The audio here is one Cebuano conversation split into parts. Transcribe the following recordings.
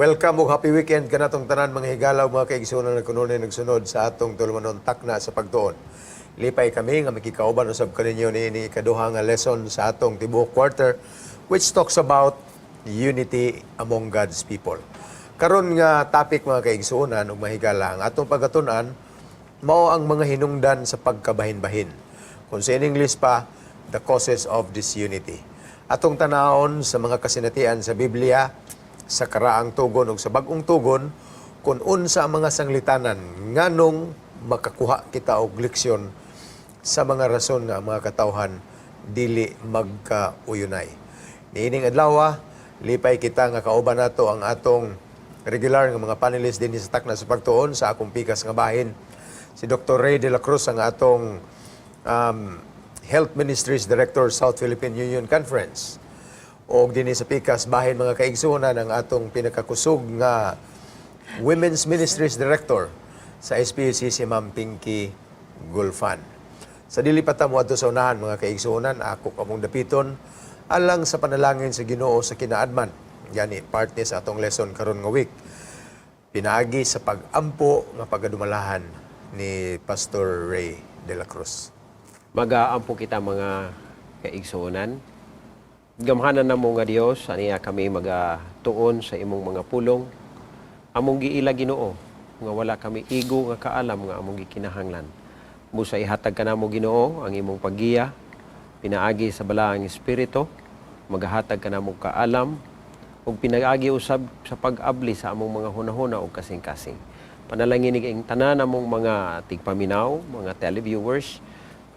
Welcome ug happy weekend kanatong tanan, mga higalaw, mga kaigsuonan nga kanunay nagsunod sa atong tulumanon Takna sa Pagtuon. Lipay kami nga makikauban usab kaninyo niini ikaduha nga lesson sa atong tibuok quarter, which talks about unity among God's people. Karon nga topic, mga kaigsuonan ug mahigala, ang atong pagkatun-an mao ang mga hinungdan sa pagkabahin-bahin. Kung sa in English pa, the causes of disunity. Atong tanawon sa mga kasinatian sa Biblia, sa karaang tugon ug sa bag-ong tugon, kung unsa ang mga sanglitanan, nganong makakuha kita og leksyon sa mga rason nga ang mga katawhan dili magkauyunay. Niining adlaw, lipay kita nga kauban nato ang atong regular nga mga panelists dinhi sa Takna sa Pagtuon. Sa akong pikas nga bahin, si Dr. Ray De La Cruz, ang atong Health Ministries Director, South Philippine Union Conference. O dinhi sa pikas bahin, mga kaigsuonan, ang atong pinakakusog nga Women's Ministries Director sa SPUC, si Ma'am Pinky Gulfan. Sa dili pa ta moadto sa unahan, mga kaigsuonan, ako kamong dapiton alang sa panalangin sa Ginoo sa kinaadman. Yani part ni sa atong lesson karon nga week. Pinaagi sa pag-ampo nga pagadumalahan ni Pastor Ray De La Cruz. Magaampo kita, mga kaigsuonan. Gamhanan namo nga Dios, aniya kami magatuon sa imong mga pulong. Among giila, Ginoo, nga wala kami igo nga kaalam nga among gikinahanglan. Busa ihatag kanamo, Ginoo, ang imong paggiya pinaagi sa Balaang Espiritu, magahatag kanamo kaalam ug pinaagi usab sa pag-abli sa among mga hunahuna ug kasing-kasing. Panalangin ang tanan namong mga tigpaminaw, mga televiewers,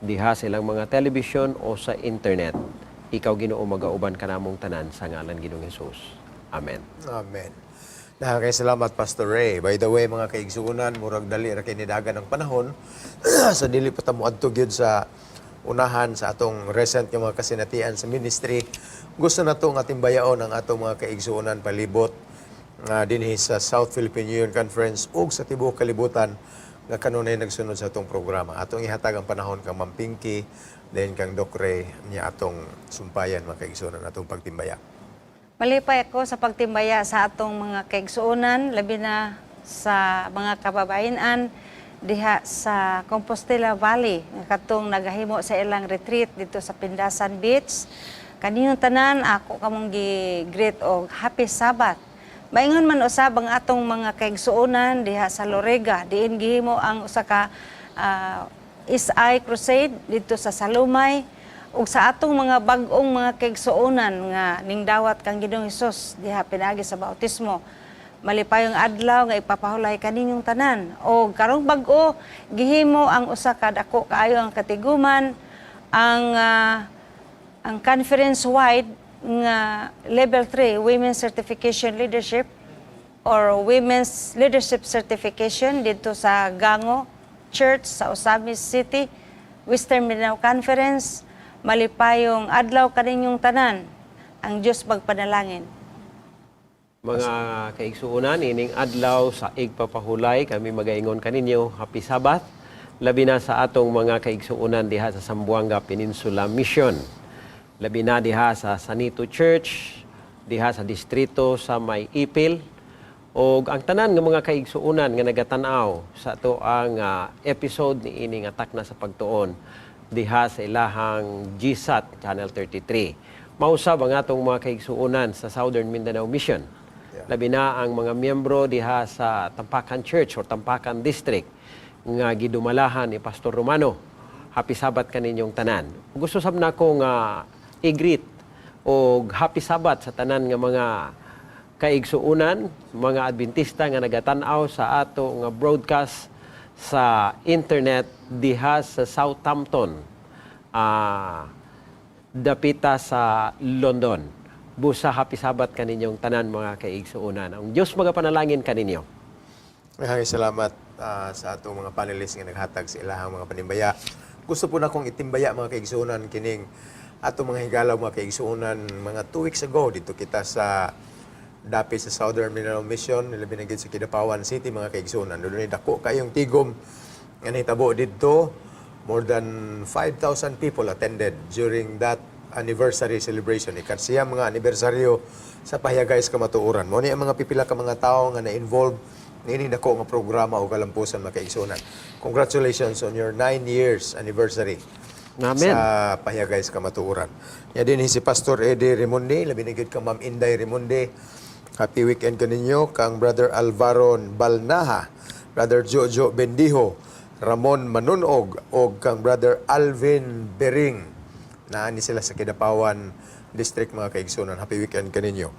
diha sa ilang mga television o sa internet. Ikaw, Ginoo, magauban kanamong tanan sa ngalan Ginoong Hesus. Amen. Amen. Nakakay salamat, Pastor Ray. By the way, mga kaigsuonan, murag dali ra kay nidagan ang panahon. Sa dili pa ta moadto gyud sa unahan sa atong recent nga mga kasinatian sa ministry, gusto nato nga timbayaon ang atong mga kaigsuonan palibot nga dinhi sa South Philippine Union Conference ug sa tibuok kalibutan nga kanunay nagsunod sa atong programa. Atong ihatag ang panahon kang Ma'am Pinky, then kang Doc Ray, niya atong sumpayan, mga kaigsuonan, atong pagtimbaya. Malipay ako sa pagtimbaya sa atong mga kaigsuonan, labi na sa mga kababayenan diha sa Compostela Valley, nga katong nagahimo sa ilang retreat dito sa Pindasan Beach. Kaninyong tanan, ako kamong gi-greet og Happy Sabbath. Maingon man usab ang atong mga kaigsuonan diha sa Lorega, diin gihimo ang usa ka SI Crusade dito sa Salumay, ug sa atong mga bag-ong mga kaigsuonan nga ningdawat kang Ginoong Hesus diha pinaagi sa bautismo. Malipayong adlaw nga ipapahulay kaninyong tanan. O karong bag-o gihimo ang usa ka dako kaayo ang katiguman, ang conference wide nga level 3 Women's Certification Leadership or Women's Leadership Certification dito sa Gango Church sa Ozamiz City, Western Mindanao Conference. Malipayong adlaw kaninyong tanan. Ang Dios magpanalangin. Mga kaigsuonan, ining adlaw sa igpapahulay, kami magaingon kaninyo, Happy Sabbath. Labi na sa atong mga kaigsuonan diha sa Zamboanga Peninsula Mission. Labi na diha sa Sanito Church, diha sa distrito sa May Ipil, og ang tanan nga mga kaigsuonan nga nagatan-aw sa ato ang episode ni ini nga Takna sa Pagtuon diha sa ilahang GSAT Channel 33. Mausab ang atong mga kaigsuonan sa Southern Mindanao Mission. Labi na ang mga miyembro diha sa Tampakan Church or Tampakan District nga gidumalahan ni Pastor Romano. Happy Sabbath kaninyong tanan. Gusto sab nako nga i-greet og Happy Sabbath sa tanan nga mga kaigsuonan, mga Adventista nga nagatan-aw sa ato nga broadcast sa internet diha sa Southampton, dapita sa London. Busa Happy Sabbath kaninyong tanan, mga kaigsuonan. Ang Dios magapanalangin kaninyo. Maraming salamat sa atong mga panelists nga naghatag sa ilahang mga panimbaya. Gusto po na akong itimbaya, mga kaigsuonan, kining atong mga higalaw, mga kaigsuonan, mga 2 weeks ago dito kita sa dapit sa Southern Mindanao Mission, labi na gid sa Kidapawan City, mga kaigsuonan. Doon ni dako kayong tigom nga nahitabo didto. More than 5,000 people attended during that anniversary celebration. Ikasiyam mga anibersaryo sa Pahiyagay sa Kamatuoran. Mao ni ang mga pipila ka mga tawo nga na-involve niining dako nga programa o kalampusan, mga kaigsuonan. Congratulations on your 9 years anniversary Amen. sa Pahiyagay sa Kamatuoran. Ya din si Pastor Eddie Rimonde, labi na gyud kang Ma'am Inday Rimonde. Happy weekend kaninyo kang Brother Alvaro Balnaha, Brother Jojo Bendijo, Ramon Manunog og kang Brother Alvin Bering. Naani sila sa Kidapawan District, mga kaigsunan. Happy weekend kaninyo.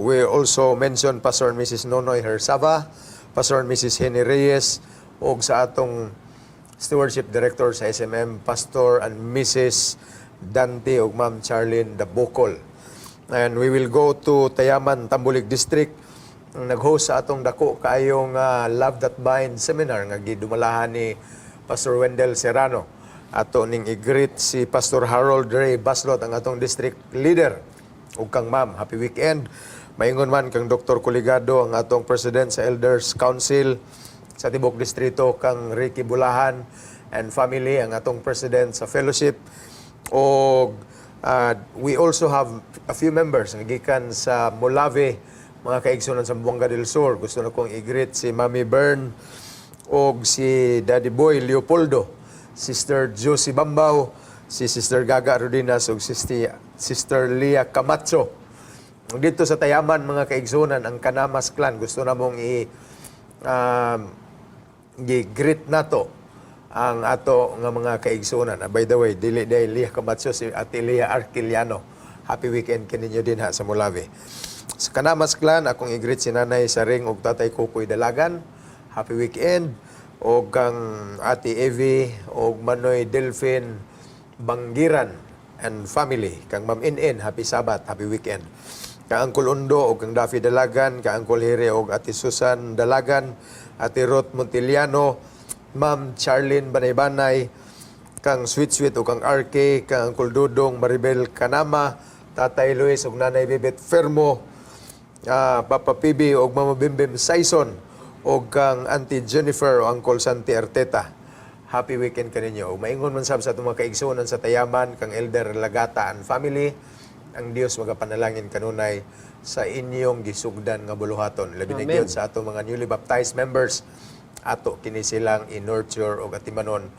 We also mention Pastor and Mrs. Nonoy Hersava, Pastor and Mrs. Henry Reyes, og sa atong Stewardship Director sa SMM, Pastor and Mrs. Dante ug Ma'am Charlene Dabocol. And we will go to Tayaman, Tambulig District. Ang nag-host sa atong dako kaayong Love That Bind seminar nga gidumalahan ni Pastor Wendell Serrano. Ato ning i-greet si Pastor Harold Ray Baslot, ang atong district leader, ug kang ma'am, happy weekend. Maingon man kang Dr. Coligado, ang atong president sa Elders Council sa tibok distrito, kang Ricky Bulahan and family, ang atong president sa fellowship. Og we also have a few members nga gikan sa Molave, mga kaigsunan sa Zamboanga del Sur. Gusto na kong i-greet si Mami Bern og si Daddy Boy Leopoldo, Sister Josie Bambao, si Sister Gaga Rodinas ug Sister Leah Camacho. Dito sa Tayaman, mga kaigsunan, ang Kanamas clan, gusto na mong i-greet nato ang ato nga mga kaigsunan. Ah, by the way, dili diay Leah Camacho, si Ate Leah Arquiliano. Happy weekend kaninyo din ha sa Molave. Sa Kanamas clan, akong i-greet si Nanay Saring ug Tatay Kukoy Dalagan. Happy weekend. Og kang Ate Evie og Manoy Delphin Banggiran and family. Kang Ma'am Inin, happy Sabbath, happy weekend. Kang Uncle Undo og kang Daffy Dalagan, kang Uncle Here og Ate Susan Dalagan, Ate Ruth Montiliano, Ma'am Charlene Banay-Banay, kang Sweet Sweet o kang RK, kang Uncle Dudong Maribel Kanama, Tatay Luis ug Nanay Bibit Fermo, Papa PB og Mama Bimbim Saison og kang Auntie Jennifer o Uncle Santi Arteta. Happy weekend kaninyo. Ug maingon man sab sa atong mga kaigsuonan sa Tayaman kang Elder Lagata and family, ang Dios magapanalangin kanunay sa inyong gisugdan nga buluhaton. Labi na Amen. gyud sa atong mga newly baptized members, ato kini silang i-nurture og atimanon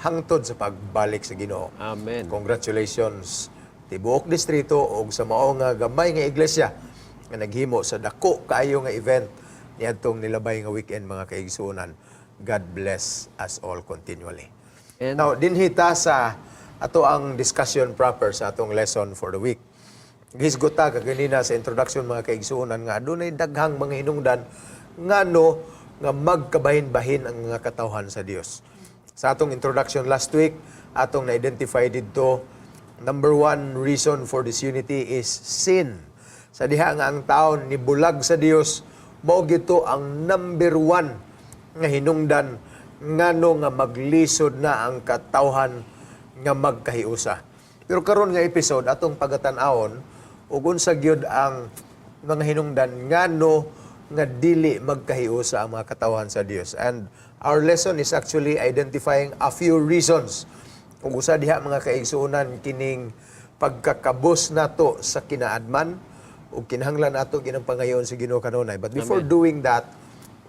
hangtod sa pagbalik sa Ginoo. Amen. Congratulations tibuok distrito og sa mao nga gamay nga iglesia nga naghimo sa dako kaayo nga event niadtong nilabay nga weekend, mga kaigsuonan. God bless us all continually. Now, dinhi ta sa ato ang discussion proper sa atong lesson for the week. Gihisgot ta kaganina sa introduction, mga kaigsuonan, nga adunay daghang mga hinungdan ngano nga magkabahin-bahin ang mga katawhan sa Dios. Sa atong introduction last week, atong na-identify didto, number one reason for disunity is sin. Sa diha nga ang taon nibulag sa Dios, mao gito ang number one nga hinungdan ngano nga maglisod na ang katawhan nga magkahiusa. Pero karon nga episode, atong pagatan-awon ug unsa gyud ang mga hinungdan ngano nga dili magkahiusa ang mga katawhan sa Dios. And our lesson is actually identifying a few reasons. Ug usa diha, mga kaigsuonan, kining pagkakabos nato sa kinaadman ug kinahanglan nato ginang pangayoon sa Ginoo kanunay. But before doing that,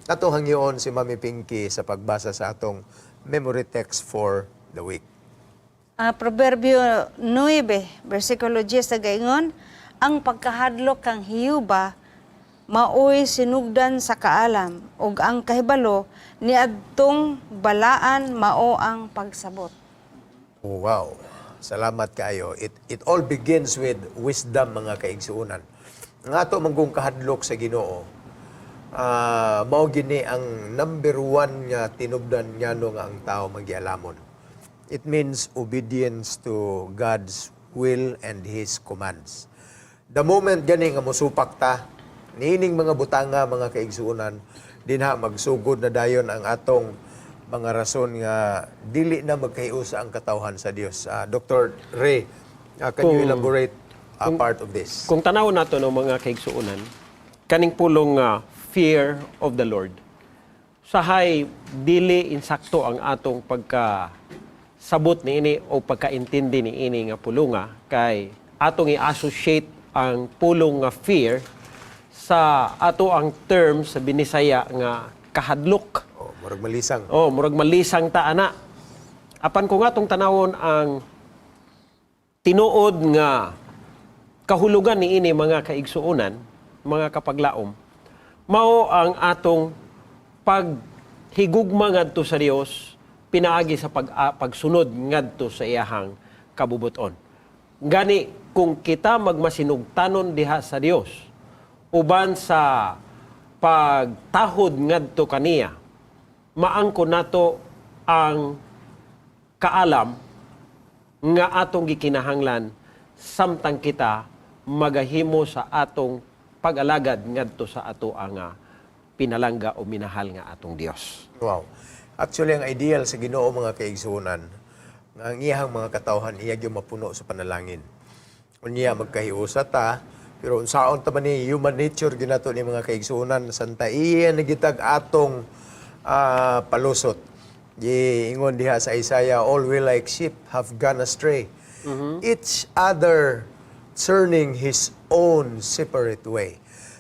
atong hangyoon si Mami Pinky sa pagbasa sa atong memory text for the week. Proverbio 9, versikulo 10 sa gaingon, "Ang pagkahadlok kang Hiyuba maoy sinugdan sa kaalam, ug ang kahibalo niadtong balaan mao ang pagsabot." Oh, wow. Salamat kaayo. It all begins with wisdom, mga kaigsuonan. Nga ato manggong kahadlok sa Ginoo, mao gini ang number one nga tinubdan ngano nga ang tao magialamon. It means obedience to God's will and His commands. The moment gani nga musupak ta niining mga butanga, mga kaigsuonan, dinha magsugod na dayon ang atong mga rason nga dili na magkahiusa ang katawhan sa Dios. Dr. Ray, can you elaborate a part of this? Kung tanaw nato ng mga kaigsuonan, kaning pulong nga fear of the Lord. Sahay dili insakto ang atong pagka Sabot niini o pagkaintindi niini nga pulunga kay atong i-associate ang pulong nga fear sa ato ang term sa Binisaya nga kahadlok. Oh, murag malisang. Oh, murag malisang ta ana. Apan kung atong tanawon ang tinuod nga kahulugan niini, mga kaigsuonan, mga kapaglaom, mao ang atong paghigugma ngadto sa Dios pinaagi sa pagsunod ngadto sa iyahang kabubuton. Gani kung kita magmasinugtanon diha sa Dios uban sa pagtahod ngadto kaniya, maangko nato ang kaalam nga atong gikinahanglan samtang kita magahimo sa atong pag-alagad ngadto sa ato ang pinalangga o minahal nga atong Dios. Wow. Actually, ang ideal sa Ginoo, mga kaigsuonan, nga ang iyahang mga katawhan iya gyud mapuno sa panalangin. Unya magkahiusa ta, pero unsaon ta man ni, human nature ginato ni, mga kaigsuonan, santa iya na gitag atong palusot. Giingon diha sa Isaiah, "All we like sheep have gone astray. Each other turning his own separate way."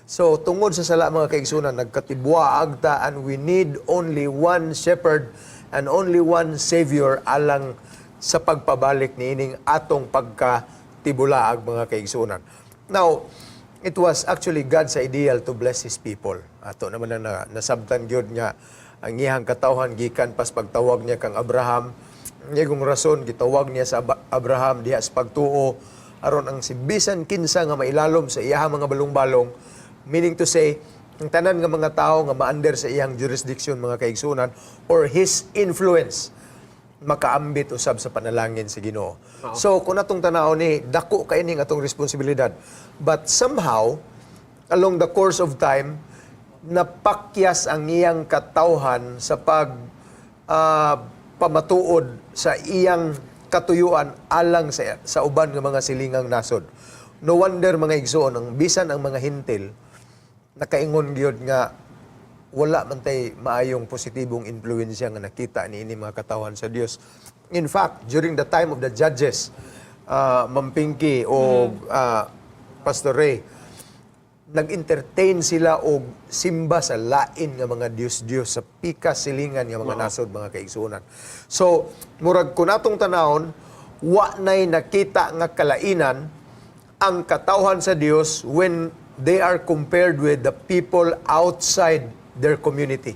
So, tungod sa sala, mga kaigsunan, nagkatibwaag ta and we need only one shepherd and only one savior alang sa pagpabalik niining atong pagkatibulaag, mga kaigsunan. Now, it was actually God's ideal to bless His people. Ato naman na nasabtan gyud nga ang iyang katawhan gikan pas pagtawag niya kang Abraham. Iyang rason gitawag niya sa Abraham diha sa pagtuo aron ang si bisan kinsa nga mailalom sa iyahang mga balong-balong, meaning to say ang tanan nga mga tao nga ma-under sa iyang jurisdiction, mga kaigsunan, or his influence, makaambit usab sa panalangin sa Ginoo. So kung atong tanaw ni, dako kay ning atong responsibilidad. But somehow along the course of time, napakyas ang iyang katawhan sa pag pamatuod sa iyang katuyuan alang sa uban nga mga silingang nasod. No wonder, mga igsoon, ang bisan ang mga Hentil nakaingon gyud nga wala man tay maayong positibong impluwensya nga nakita niini mga katawhan sa Dios. In fact, during the time of the judges, Ma'am Pinky o Pastor Ray, nag-entertain sila og simba sa lain nga mga Diyos-Diyos sa pikas silingan nga mga nasod, mga kaigsuonan. So, murag kung atong tanawon, wa nay nakita nga kalainan ang katawhan sa Dios when they are compared with the people outside their community.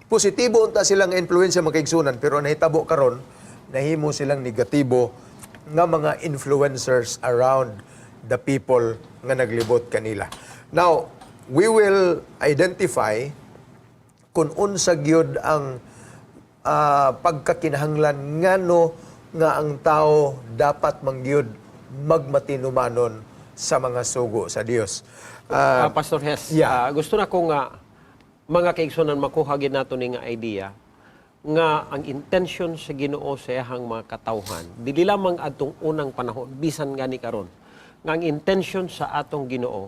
Positibo unta silang influensya, mga kaigsuonan, pero ang nahitabo karon, nahimo silang negatibo nga mga influencers around the people nga naglibot kanila. Now, we will identify kung unsa gyud ang pagkakinahanglan ngano nga ang tao dapat mangyud magmatinumanon sa mga sugo sa Dios. Pastor Hess, yeah. Gusto na ko nga mga kaigsunan makuha gid nato ni nga idea nga ang intention sa Ginoo sa iyahang mga katawhan dili lamang adtong unang panahon, bisan gani karon, nga ang intention sa atong Ginoo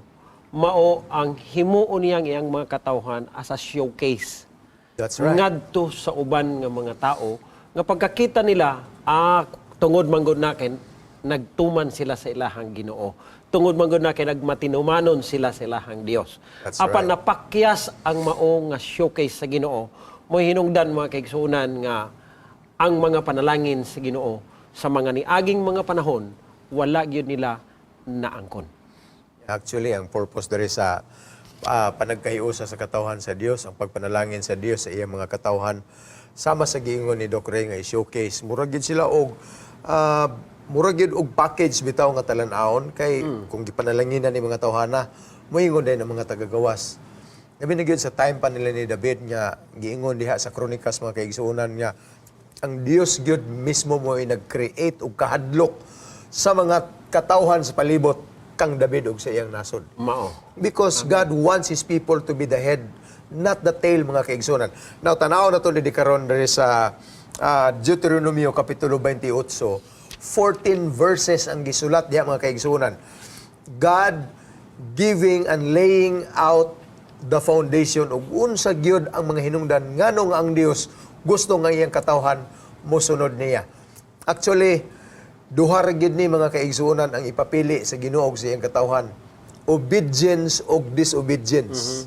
mao ang himuon niyang iyang mga katawhan as a showcase That's right. ngadto sa uban nga mga tao nga pagkakita nila, tungod manggod na kay nagtuman sila sa ilahang Ginoo, tungod manggod na kay nagmatinumanon sila sa ilahang Dios. That's Apan right. napakyas ang mao nga showcase sa Ginoo, mo hinungdan, mga kaigsuonan, nga ang mga panalangin sa Ginoo sa mga niaging mga panahon wala gyud nila naangkon. Actually, ang purpose diri sa panagkahiusa sa katawhan sa Dios, ang pagpanalangin sa Dios sa iyang mga katawhan, sama sa giingon ni Doc Ray nga i-showcase, murag gyud og package bitaw nga talan-awon kay kung gipanalanginan ni mga tawhana, moingon din ang mga tagagawas. Labi na gyud sa time pa nila ni David nga giingon diha sa Kronikas, mga kaigsuonan, nga ang Dios gyud mismo mo ay nag-create og kahadlok sa mga katawhan sa palibot kang David og sa iyang nasod. Mao. Because God wants His people to be the head, not the tail, mga kaigsunan. Now, tanaw na to ni karon diri sa Deuteronomio Kapitulo 28, 14 verses ang gisulat diha, mga kaigsunan. God giving and laying out the foundation ug unsa gyud ang mga hinungdan ngano nga ang Dios gusto nga iyang katawhan mosunod niya. Actually, duha ra gyud ni, mga kaigsuonan, ang ipapili sa Ginoo ug sa iyang katawhan. Obedience og disobedience.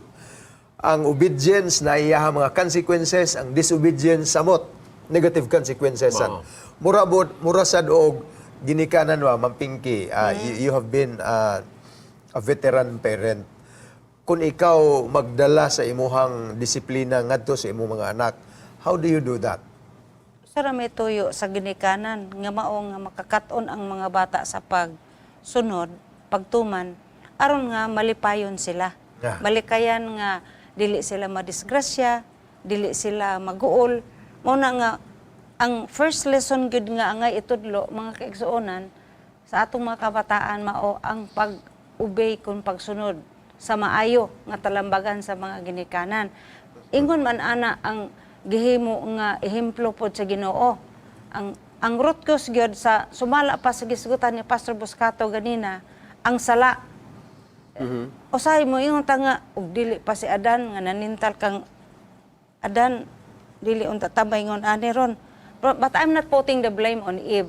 Ang obedience na iya mga consequences, ang disobedience samot negative consequences. Mao. Mura bod, mura sad og ginikanan wa, Ma'am Pinky, you have been a veteran parent. Kung ikaw magdala sa imuhang disiplina ngadto sa imong mga anak, how do you do that? Sara may tuyo sa ginikanan nga mao nga makakat-on ang mga bata sa pagsunod, pagtuman, aron nga malipayon sila. Malikayan nga dili sila madisgrasya, dili sila maguol. Mao na nga ang first lesson gyud nga angay itudlo, mga kaigsuonan, sa atong mga kabataan mao ang pag-obey kun pagsunod sa maayo nga talambagan sa mga ginikanan. Ingon man ana ang gihimo nga ehemplo pod sa Ginoo. Ang root cause gyud sa sumala pa sa gisgutan ni Pastor Buscato ganina, ang sala. Usahay mo ingon ta nga og dili pa si Adan nga nanintal kang Adan, dili unta ta maingon ani ron. But I'm not putting the blame on Eve.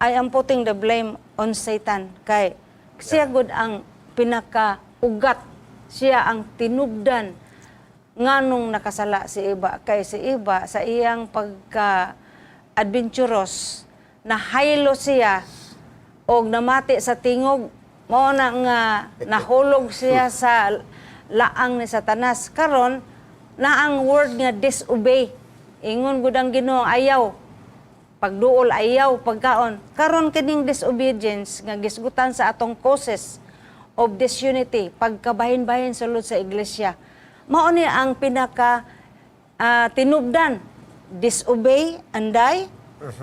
I am putting the blame on Satan kay siya gud ang pinaka ugat. Siya ang tinubdan nganong nakasala si Eva, kay si Eva sa iyang pagka adventurous nahaylo siya og namati sa tingog, mao na nga nahulog siya sa laang ni Satanas. Karon na ang word nga disobey, ingon gud ang Ginoo, ayaw pagduol, ayaw pagkaon. Karon kining disobedience nga gisgutan sa atong causes of disunity, pagkabahin-bahin sulod sa iglesia, mao ni ang pinaka tinubdan: disobey and die,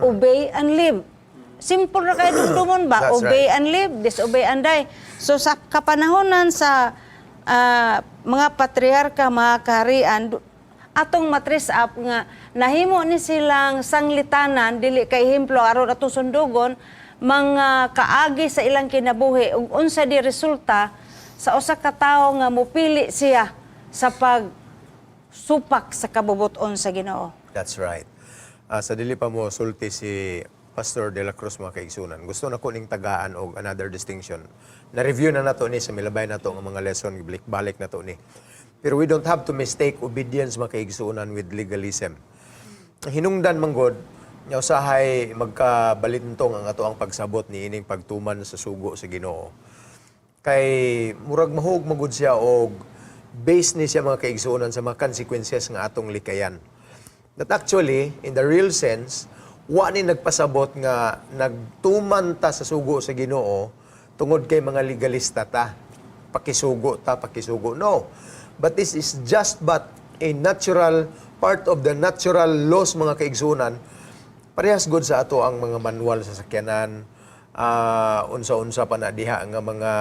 obey and live. Simple ra kay dumdumon ba? That's Obey right. and live, disobey and die. So sa kapanahonan sa mga patriarka, mga kaharian, atong ma-trace up nga nahimo ni silang sanglitanan, dili kay ehemplo aron atong sundugon mga kaagi sa ilang kinabuhi ug unsa di resulta sa usa ka tawo nga mopili siya sa pag supak sa kabubuton sa Ginoo. That's right. Sa dili pa mo sulti si Pastor De La Cruz, mga kaigsunan, gusto na ko ning tagaan og another distinction. Na-review na nato ni sa milabay nato ang mga lesson, balik na to ni. Pero we don't have to mistake obedience, mga kaigsunan, with legalism. Ang hinungdan manggod, nya usahay magkabalintong ang ato ang pagsabot ni ining pagtuman sa sugo sa Ginoo. Kay murag mahug magud siya og base ni siya, mga kaigsuonan, sa mga consequences nga atong likayan. That actually, in the real sense, wa ni nagpasabot nga nagtuman ta sa sugo sa Ginoo tungod kay mga legalista ta. Pakisugo ta, pakisugo. No. But this is just but a natural part of the natural laws, mga kaigsuonan. Parehas gud sa ato ang mga manual sa sakyanan, unsa-unsa pa na diha nga mga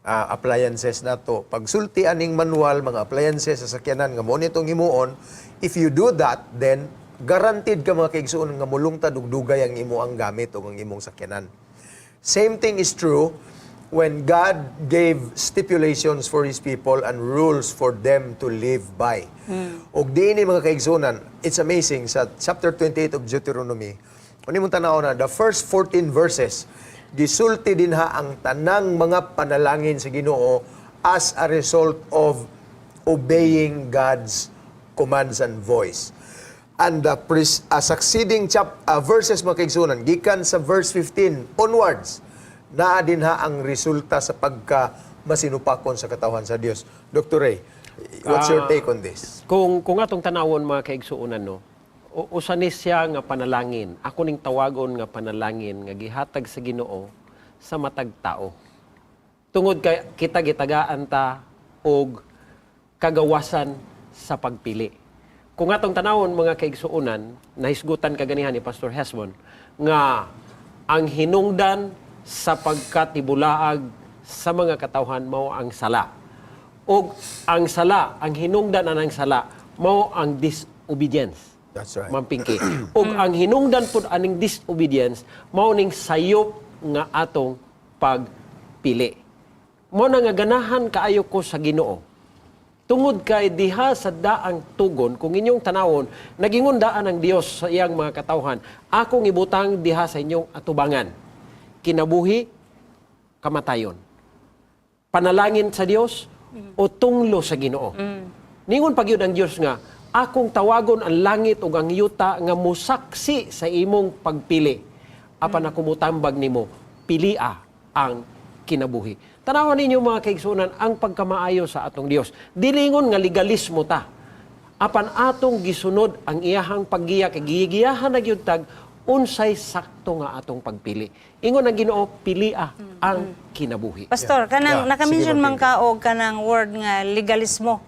appliances nato. Pagsulti aning manual, mga appliances sa sakyanan nga mo nitong himuon, if you do that, then guaranteed ka, mga kaigsuon, nga mulungtad og dugay ang imo ang gamit o ang imong sakyanan. Same thing is true when God gave stipulations for His people and rules for them to live by. Og diini, mga kaigsuonan, it's amazing sa chapter 28 of Deuteronomy. Kung imong tanaw na, the first 14 verses, gisulti dinha ang tanang mga panalangin sa Ginoo as a result of obeying God's commands and voice. And the succeeding verses, mga kaigsuonan, gikan sa verse 15 onwards, naa dinha ang resulta sa pagka masinupakon sa katawhan sa Dios. Dr. Ray, what's your take on this? Kung atong tanawon, mga kaigsuonan, no, usa ni siya nga panalangin. Ako ning tawagon nga panalangin nga gihatag sa Ginoo sa matag tao. Tungod kay kita gitagaan ta og kagawasan sa pagpili. Kung atong tanawon, mga kaigsuonan, nahisgutan kaganihan ni Pastor Hesbon nga ang hinungdan sa pagkatibulaag sa mga katawhan mao ang sala. Og ang sala, ang hinungdan anang sala mao ang disobedience. That's right. Ma'am Pinky. Ug ang hinungdan pud aning disobedience mao ning sayop nga atong pagpili. Mao na nga ganahan kaayo ko sa Ginoo. Tungod kay diha sa daang tugon, kung inyong tanawon, nagingon daan ang Dios sa iyang mga katawhan, "Akong ibutang diha sa inyong atubangan kinabuhi, kamatayon, panalangin sa Dios o tunglo sa Ginoo." Ningon pa gyud ang Dios nga, "Akong tawagon ang langit ug ang yuta nga musaksi sa imong pagpili. Apan ako mutambag nimo, pilia ang kinabuhi." Tanawan ninyo, mga kaigsunan, ang pagkamaayo sa atong Dios. Dili ingon nga legalismo ta. Apan atong gisunod ang iyahang paggiya kay gigiyahan na gyud tag unsay sakto nga atong pagpili. Ingon ang Ginoo, pilia ang kinabuhi. Pastor, kanang naka-mention Sige, man ka og kanang word nga legalismo.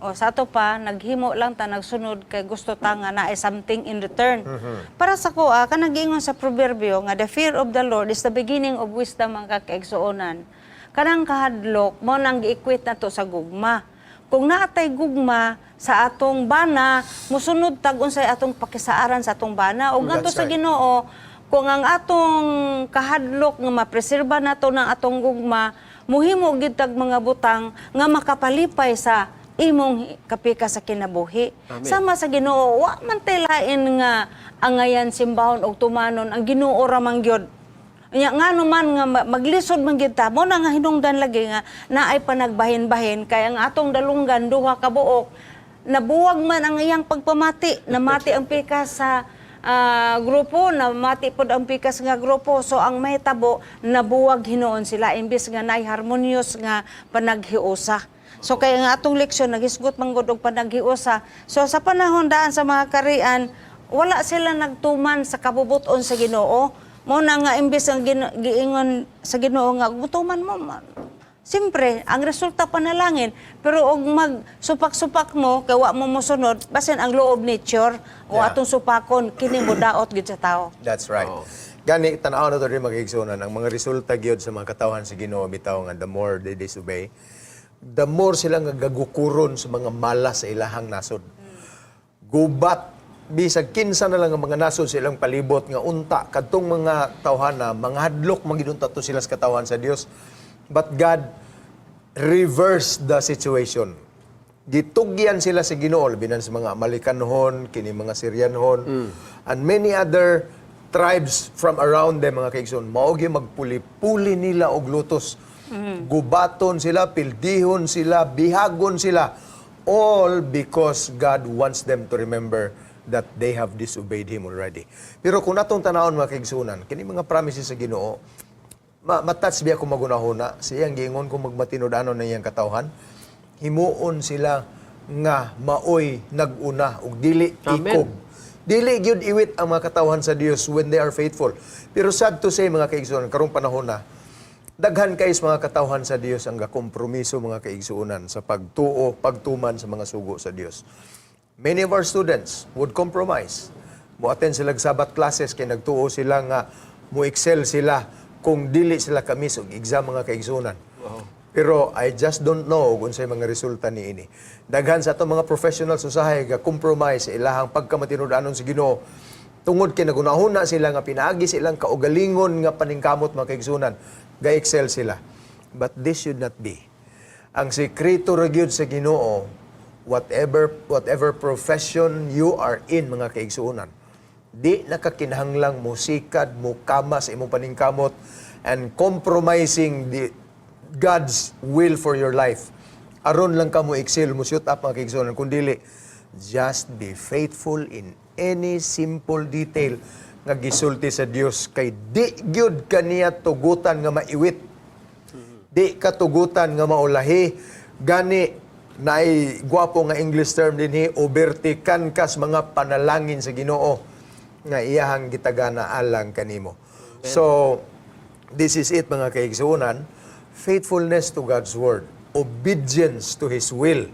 O sa ato pa naghimo lang ta, nagsunod kay gusto ta nga naay something in return. Para sa ko kanang giingon sa proverbio nga "The fear of the Lord is the beginning of wisdom," mga kaigsuonan. Kanang kahadlok mo nang gi-equate na to sa gugma. Kung naatay gugma sa atong bana, musunod tag unsay atong pakisaaran sa atong bana. Ug ngadto That's sa right. Ginoo, kung ang atong kahadlok nga mapreserba nato ng atong gugma, muhimo gyud tag mga butang nga makapalipay sa imong kapika sa kinabuhi. Amen. Sama sa Ginoo, wa man tay lain nga angayan, simbahon og tumanon, ang Ginoo ra man gyud. Nya ngano man nga maglisod man gyud ta, mo na nga hinungdan lagi nga naay panagbahin-bahin kay ang atong dalunggan duha ka buok, nabuwag man ang iyang pagpamati, namati ang pikas sa grupo, namati pod ang pikas nga grupo. So ang mahitabo, nabuwag hinuon sila imbis nga naay harmonious nga panaghiusa. So kaya nga atong leksyon naghisgot man gud og panaghiusa. So sa panahon daan sa mga karian, wala sila nagtuman sa kabubuton sa Ginoo. Mo na nga imbes ang giingon sa Ginoo nga mutuman mo, siyempre, ang resulta panalangin. Pero og mag supak-supak mo, kay wa mo mosunod, basin ang law of nature o atong supakon, kini mo daot gid sa tao. That's right. Oo. Gani tan-aw na to rin, mga kaigsuonan, ang mga resulta gyud sa mga katawhan sa Ginoo bitaw nga the more they disobey, the more sila nga gagukuron sa mga malas sa ilahang nasod. Gubat bisag kinsa na lang ang mga nasod sa ilang palibot nga unta kadtong mga tawhana mga hadlok man gyud unta to sila sa katawhan sa Dios. But God reverse the situation. Gitugyan sila sa Ginoo, labi na sa mga Amalekanhon, kini mga Syrianhon, and many other tribes from around them, mga kaigsoon. Mao gyud magpuli-puli nila og lutos. Gubaton sila, pildihon sila, bihagon sila. All because God wants them to remember that they have disobeyed Him already. Pero kung atong tanawon, mga kaigsuonan, kini mga promises sa Ginoo, ma matouch biya kung magunahuna, siyang giingon kung magmatinud-anon na iyang katawhan, himuon sila nga maoy nag-una ug dili Amen. ikob. Dili gyud iwit ang mga katawhan sa Dios when they are faithful. Pero sad to say, mga kaigsuonan, karong panahon na, daghan kay sa mga katawhan sa Dios ang gakompromiso, mga kaigsuonan, sa pagtuo, pagtuman sa mga sugo sa Dios. Many of our students would compromise. Mo attend sila og Sabbath classes kay nagtuo sila nga mo excel sila kung dili sila ka-miss og exam, mga kaigsuonan. Pero I just don't know kung unsay mga resulta niini. Daghan sa atong mga professionals usahay ga compromise sa ilahang pagkamatinud-anon sa Ginoo tungod kay nagunahuna sila nga pinaagi sa ilang kaugalingon nga paningkamot, mga kaigsuonan, ga excel sila. But this should not be. Ang sekreto ra gyud sa Ginoo, whatever whatever profession you are in, mga kaigsuonan, di nakakinahanglang mo sikad, mo kama sa imong paningkamot and compromising the God's will for your life aron lang ka mo excel, mo shoot up, mga kaigsuonan. Kung dili, just be faithful in any simple detail nga gisulti sa Dios kay di gyud kaniya tugutan nga maiwit, di katugutan nga maulahi. Gani naay gwapo nga English term dinhi, obertikan kas mga panalangin sa Ginoo nga iyahang gitagana alang kanimo. So this is it, mga kaigsuonan: faithfulness to God's word, obedience to His will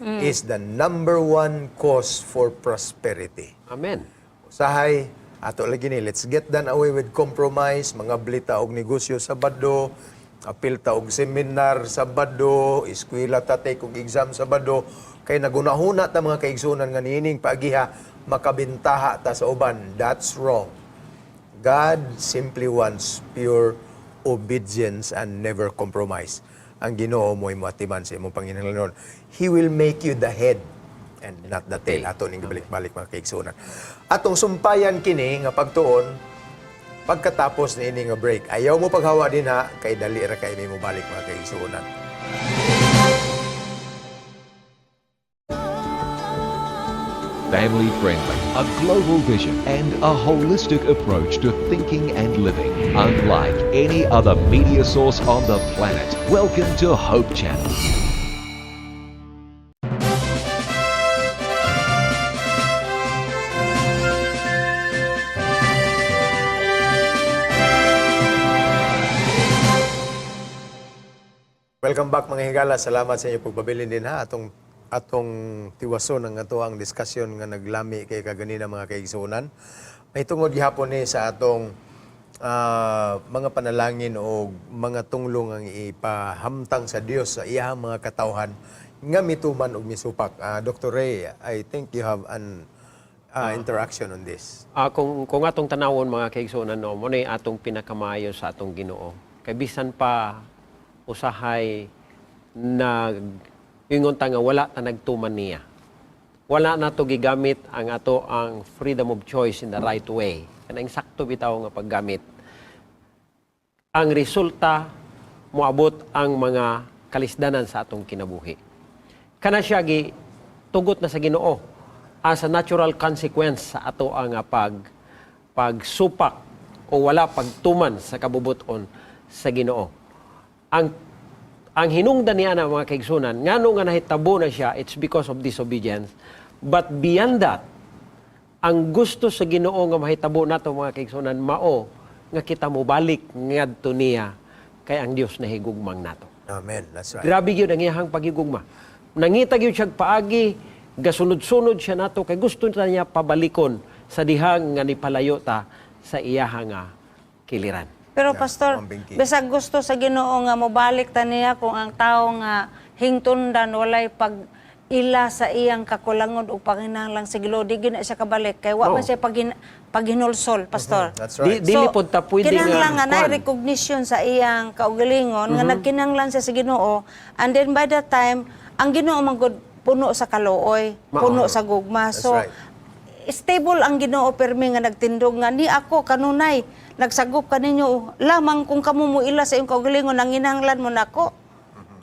is the number one cause for prosperity. Amen. Usahay, ato lagi ni, let's get done away with compromise, mga blita og negosyo Sabado, apil ta og seminar Sabado, eskwela ta take og exam Sabado, kay nagunahuna ta, mga kaigsuonan, nga niining paagiha makabintaha ta sa uban. That's wrong. God simply wants pure obedience and never compromise. Ang Ginoo mo moatiman sa imong panginahanglanon. He will make you the head and not the tail. Ato ning balik-balik, mga kaigsuonan. Atong sumpayan kini nga pagtuon pagkatapos ni ini nga break. Ayaw mo paghawa dinha kay dali ra kay mo balik, mga kaigsuonan. Family friendly, a global vision, and a holistic approach to thinking and living. Unlike any other media source on the planet. Welcome to Hope Channel. Welcome back, mga higala. Salamat sa inyo pagbabilin dinha atong atong tiwason ang atoang diskusyon nga naglami kay kaganina, mga kaigsuonan. May tungod gihapon ni sa atong mga panalangin o mga tunglong ang ipahamtang sa Dios sa iyahang mga katawhan nga mituman og misupak. Dr. Ray, I think you have an interaction on this. Kung atong tanawon, mga kaigsuonan, no, mo na atong pinakamayo sa atong Ginoo. Kay bisan pa usahay nag ingon ta nga wala ta nagtuman niya. Wala na to gigamit ang ato ang freedom of choice in the right way. Kanang sakto bitaw nga paggamit. Ang resulta, moabot ang mga kalisdanan sa atong kinabuhi. Kana siya gi tugot na sa Ginoo as a natural consequence sa ato ang pagsupak o wala pagtuman sa kabubuton sa Ginoo. Ang hinungdan niya na, mga kaigsunan, ngano nga nahitabo na siya, it's because of disobedience. But beyond that, ang gusto sa Ginoo nga mahitabo nato, mga kaigsunan, mao nga kita mobalik ngadto niya kay ang Dios nahigugmang nato. Amen. That's right. Grabe gyud ang iyahang pagigugma. Nangita gyud siya paagi, gasunod-sunod siya nato kay gusto ta niya pabalikon sa dihang nga nipalayo ta sa iyahang nga kiliran. Pero Yeah, Pastor, Ma'am Binky. bisag gusto sa Ginoo nga mobalik ta niya, kung ang tao nga hingtundan walay pag ila sa iyang kakulangon o panginahanglan sa Ginoo, di gyud na siya kabalik kay wa man Oo. siya paghinulsol, Pastor. That's right. Dili pod ta pwede nga kinahanglan nga naay kuan. recognition sa iyang kaugalingon nga nagkinahanglan siya sa Ginoo, and then by that time ang Ginoo man gud puno sa kaluoy, Mao. puno sa gugma. That's So right. stable ang Ginoo permi nga nagtindog nga ni ako kanunay nagsagop kaninyo lamang kung kamo mo ila sa iyong kaugalingon nanginahanglan mo nako.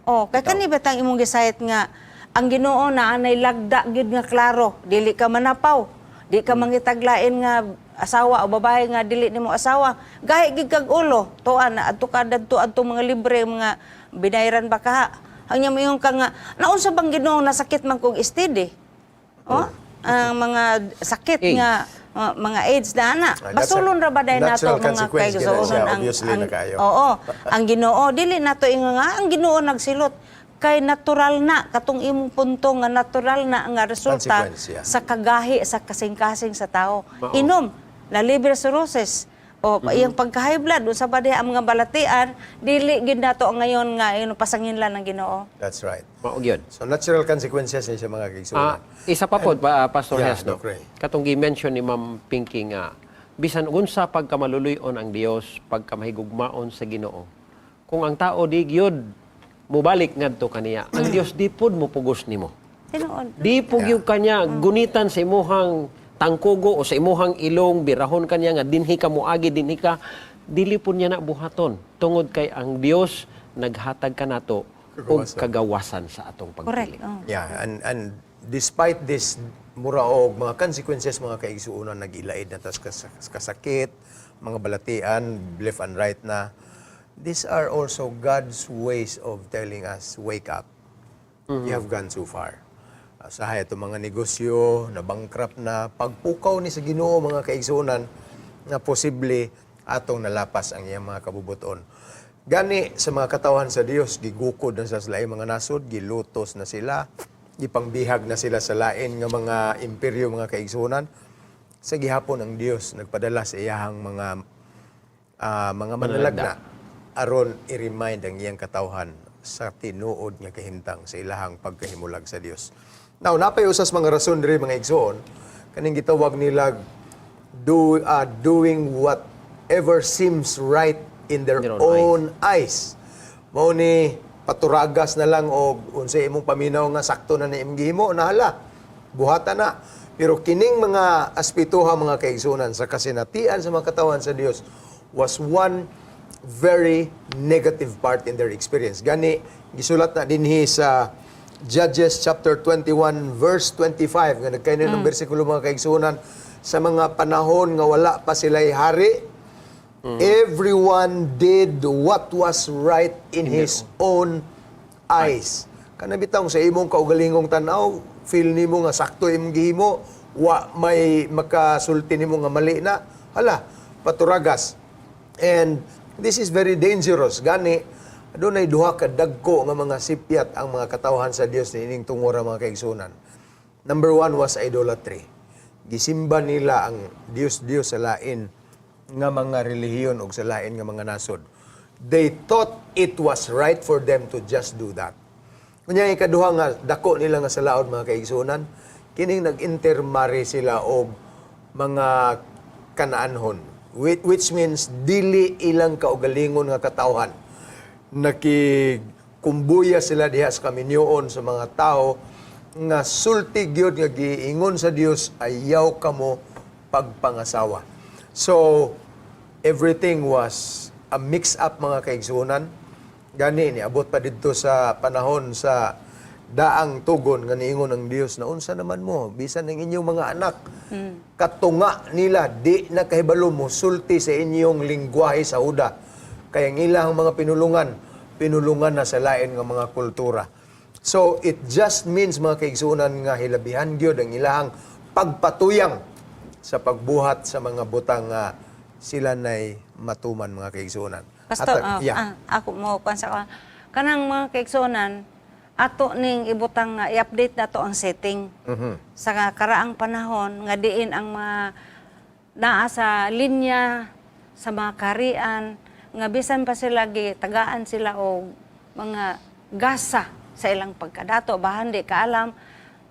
Oh, kay kani batang imong gisayat nga ang Ginoo na anay lagda gyud nga klaro, dili ka manapaw, di ka mangitaglain nga asawa o babae nga dili nimo asawa. Gahi gid kag ulo, tuan na adto ka dadto adto mga libre mga binayran ba ka. Ang moingon ka nga naunsa bang Ginoo, nasakit man kog STD? Oh, ang mga sakit AIDS. nga mga AIDS na ana. That's a Basulon ra ba dahil nato natural mga consequence gyud na kaigsuonan siya, obviously na kaayo. Oo, ang Ginoo dili nato ingon nga ang Ginoo nagsilot kay natural na katong imong punto nga natural na nga resulta Consequence, yeah. sa kagahi sa kasing-kasing sa tao. Mao. Inom na libre cirrhosis o iyang pagka-high blood, unsa ba diha ang mga balatian, dili gid nato ngayon nga ingon pasanginlan ng Ginoo. That's right. Mao gyud. So natural consequences ni siya, mga kaigsuonan. Isa pa po, Pastor Yeah, Hes, no? Doc Ray. Katong gi-mention ni Ma'am Pinky nga, bisan unsa pagkamaluluyon ang Dios, pagkamahigugmaon sa Ginoo, kung ang tao di gyud mubalik ngadto kaniya, ang Dios di pod mupugos nimo. Tinuod. Di po gyud kanya gunitan sa imuhang tangkugo o sa imuhang ilong, birahon kanya nga dinhi ka moagi, dinhi ka, dili po niya na buhaton tungod kay ang Dios naghatag kanato og Kagawasan. kagawasan sa atong Correct. pagpili. Oh. Yeah, and despite this mura og mga consequences, mga kaigsuonan, nag-ilaid na tas kasakit, mga balatian, left and right na. These are also God's ways of telling us, "Wake up. You have gone too far." Usahay itong mga negosyo, na bankrupt na, pagpukaw ni sa Ginoo, mga kaigsuonan, na posible atong nalapas ang iyang mga kabubuton. Gani sa mga katawan sa Dios, gigukod na sa sila mga nasod, gilutos na sila, gipangbihag na sila sa lain nga mga imperyo, mga kaigsuonan. Sa gihapon ang Dios nagpadala sa iyahang mga manalagna aron i-remind ang iyang katawhan sa tinuod nga kahimtang sa ilahang pagkahimulag sa Dios. Now, napay usas mga rason diri, mga igsoon, kaning gitawag nila doing whatever seems right in their Their own own eyes. Mao ni Paturagas na lang og unsay imong paminaw nga sakto na ni imong gihimo, nahala. Buhata na. Pero kining mga aspituha, mga kaigsunan, sa kasinatian sa mga katawan sa Dios was one very negative part in their experience. Gani gisulat na dinhi sa Judges chapter 21 verse 25 nga nagkainan ng bersikulo, mga kaigsunan, sa mga panahon nga wala pa sila'y hari, everyone did what was right in his own eyes. Kana bitawng sa imong kaugalingong tan-aw, feel nimo nga sakto imong gihimo, wa may makasulti nimo nga mali na, hala, paturagas. And this is very dangerous. Gani, dunay duha ka dagko nga mga sipyat ang mga katawhan sa Dios niining tungora, mga kaigsunan. Number one was idolatry. Gisimba nila ang Dios-Dios sa lain nga mga relihiyon o sa lain nga mga nasod. They thought it was right for them to just do that. Kunya ikaduha nga dako nila nga sa laod, mga kaigsunan, kining nag-intermarry sila og mga Kanaanhon, which means dili ilang kaugalingon nga katawhan. Nakigkumbuya sila diha sa kaminyoon sa mga tao nga sulti gyud nga giingon sa Dios, "Ayaw kamo pagpangasawa." So everything was a mix up, mga kaigsuonan. Gani niabot pa didto sa panahon sa Daang Tugon nga niingon ang Dios na, "Unsa naman mo, bisan ang inyong mga anak, katunga nila di na kahibalo mo sulti sa inyong lingwahe sa Huda. Kaya ang ilang mga pinulungan, pinulungan na sa lain nga mga kultura." So it just means, mga kaigsuonan, nga hilabihan gyud ang ilahang pagpatuyang sa pagbuhat sa mga butang nga sila nay matuman, mga kaigsuonan. Pastor, Atag- oh, yeah. Ah, ako mo kuan sa kanang mga kaigsuonan, ato ning ibutang nga i-update na to ang setting. Sa karaang panahon nga diin ang mga naa sa linya sa mga karian nga bisan pa sila tagaan sila og mga gasa sa ilang pagkadato, bahan di kaalam,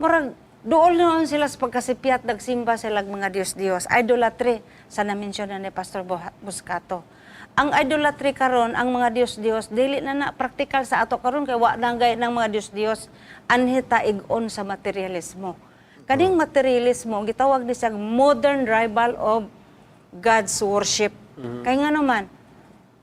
murag duol noon sila sa pagkasipyat, nagsimba sila og mga Dios-Dios, idolatry sa na-mention na ni Pastor Buscato. Ang idolatry karon, ang mga Dios-Dios, dili na na praktikal sa ato karon kay wa na gay ng mga Dios-Dios, anhi ta ig-on sa materialismo. Kaning materialismo gitawag ni siyang modern rival of God's worship. Kay nga naman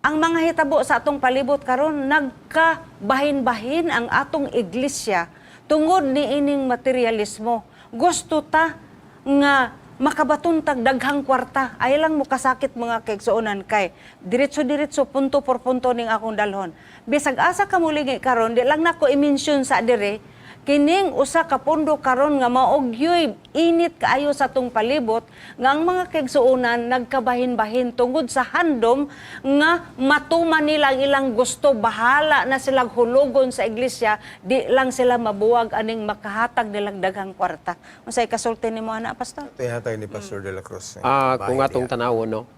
ang mga hitabo sa atong palibot karon, nagkabahin-bahin ang atong iglesia tungod ni ining materialismo. Gusto ta nga makabaton tag daghang kwarta. Ay lang mo kasakit, mga kaigsuonan, kay diretso-diretso, punto por punto ning akong dalhon. Bisag asa ka mulingi karon, di lang nako i-mention sa dire kining usa ka pondo karon nga maogyoy init kaayo sa atong palibot nga ang mga kaigsuonan nagkabahin-bahin tungod sa handom nga matuman nila ang ilang gusto. Bahala na silang hulugon sa iglesia, di lang sila mabuwag aning makahatag nilang daghang kwarta. Unsay kasulti nimo ana, Pastor? Ito yung hatag ni Pastor de la Cruz. Kung atong tanawon, no,